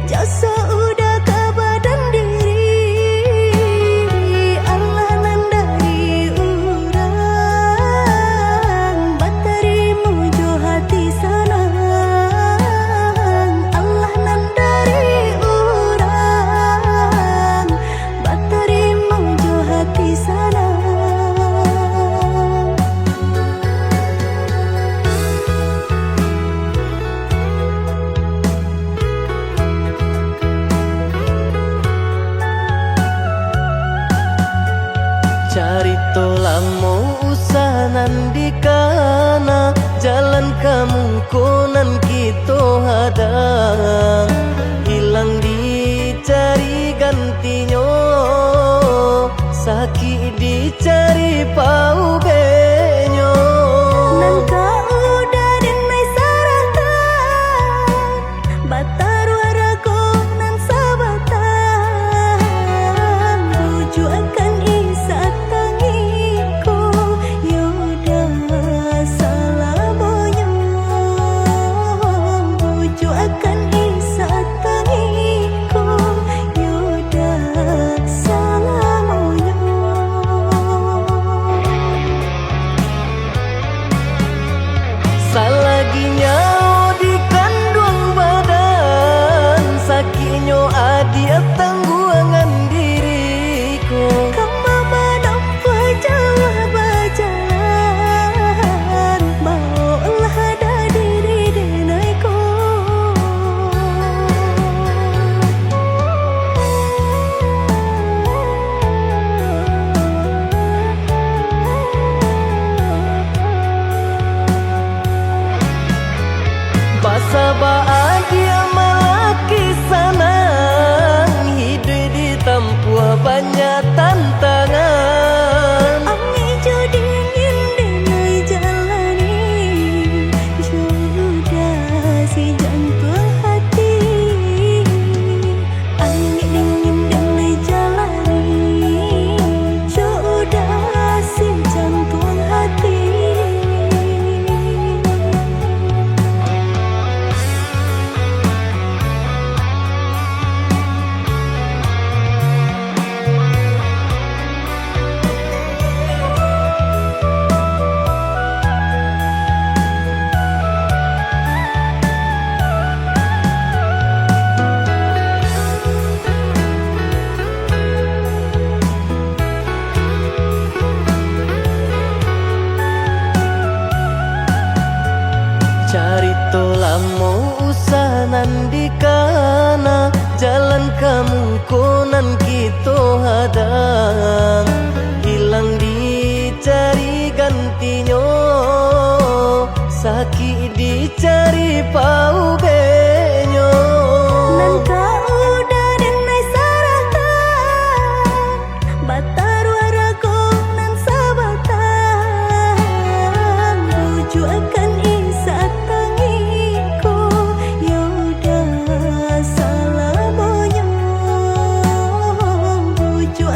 jo saudah ka badan diri. Alah nan dari urang, batarimo jo hati sanang. Alah nan dari urang, batarimo Lamo usah nan dikana, jalan ka muko nan kito hadang. Hilang dicari gantinyo, sakik dicari paubeknyo. Nan ka udah den nai sarahkan, bataruah rago nan sabatang, bujuakan ih satang iko, yo dah salamonyo, bujuakan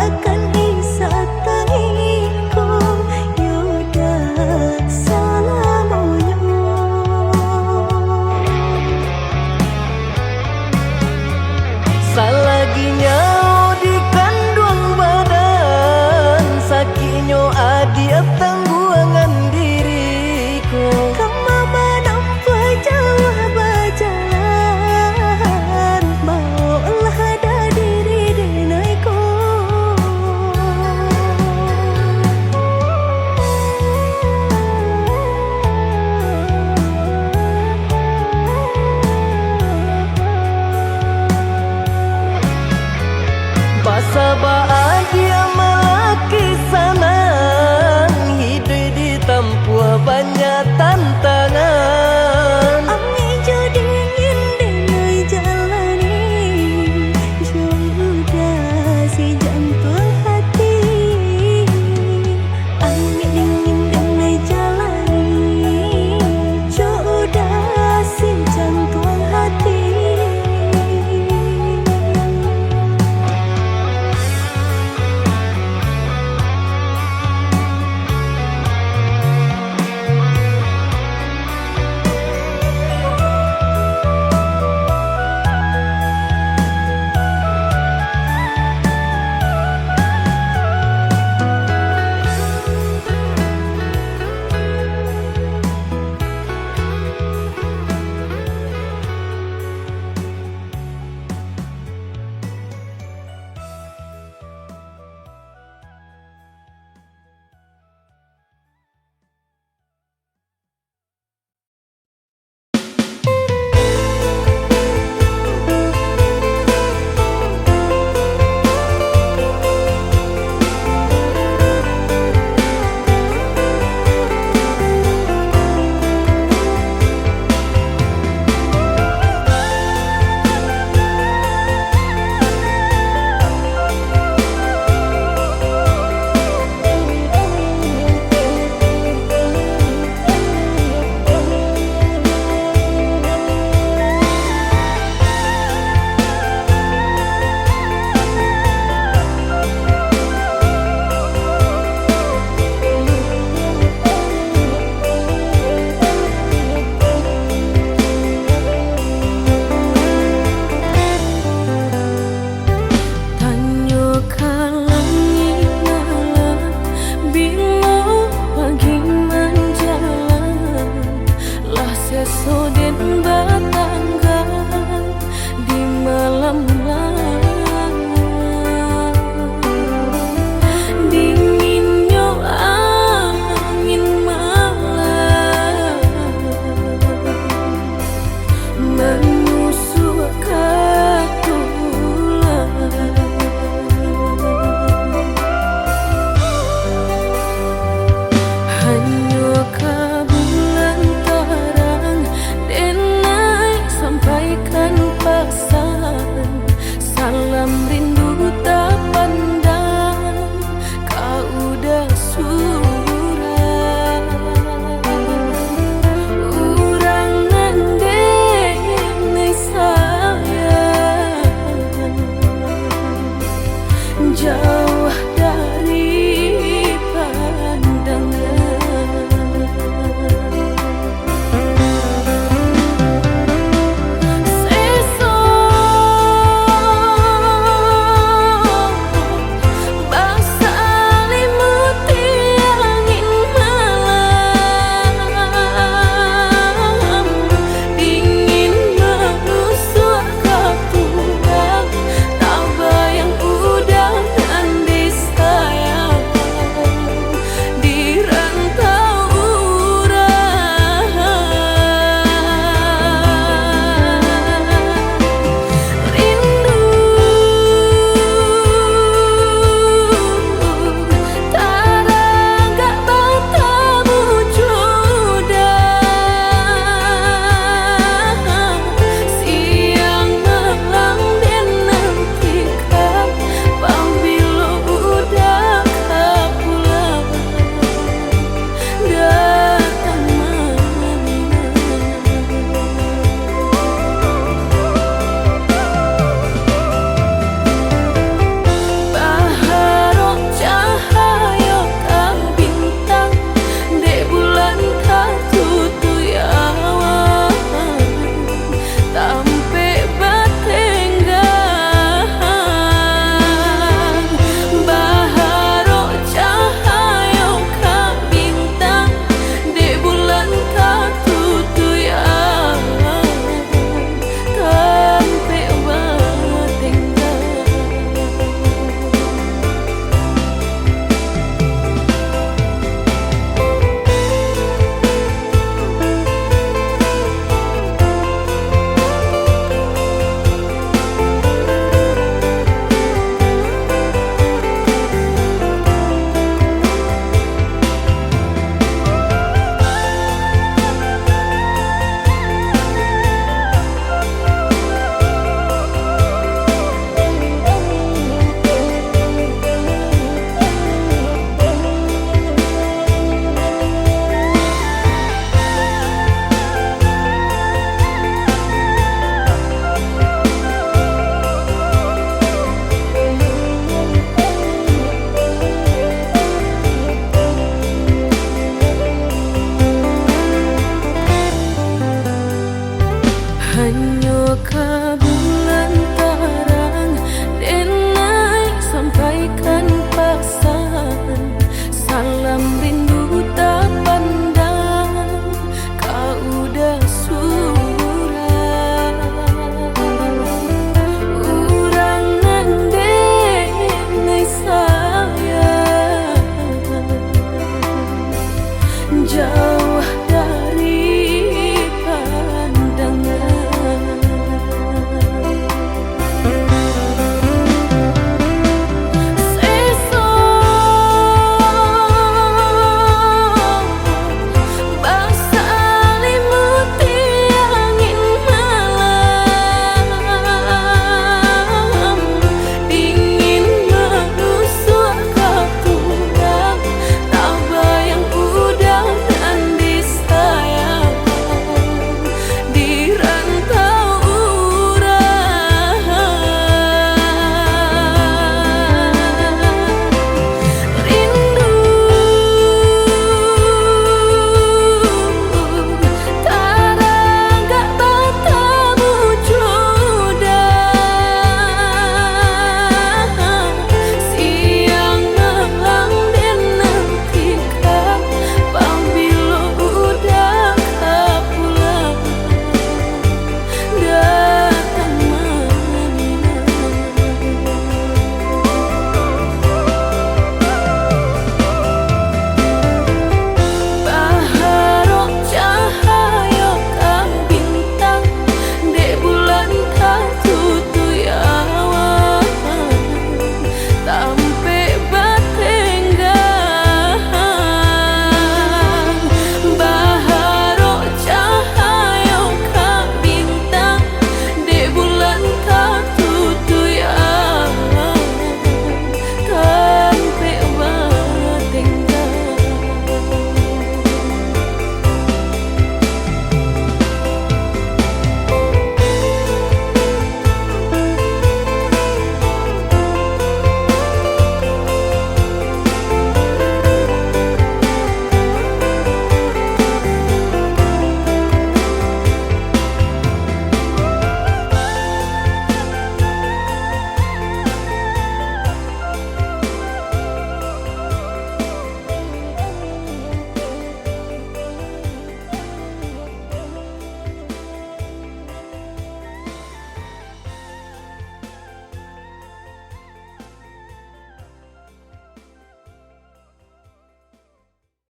Hanyo ka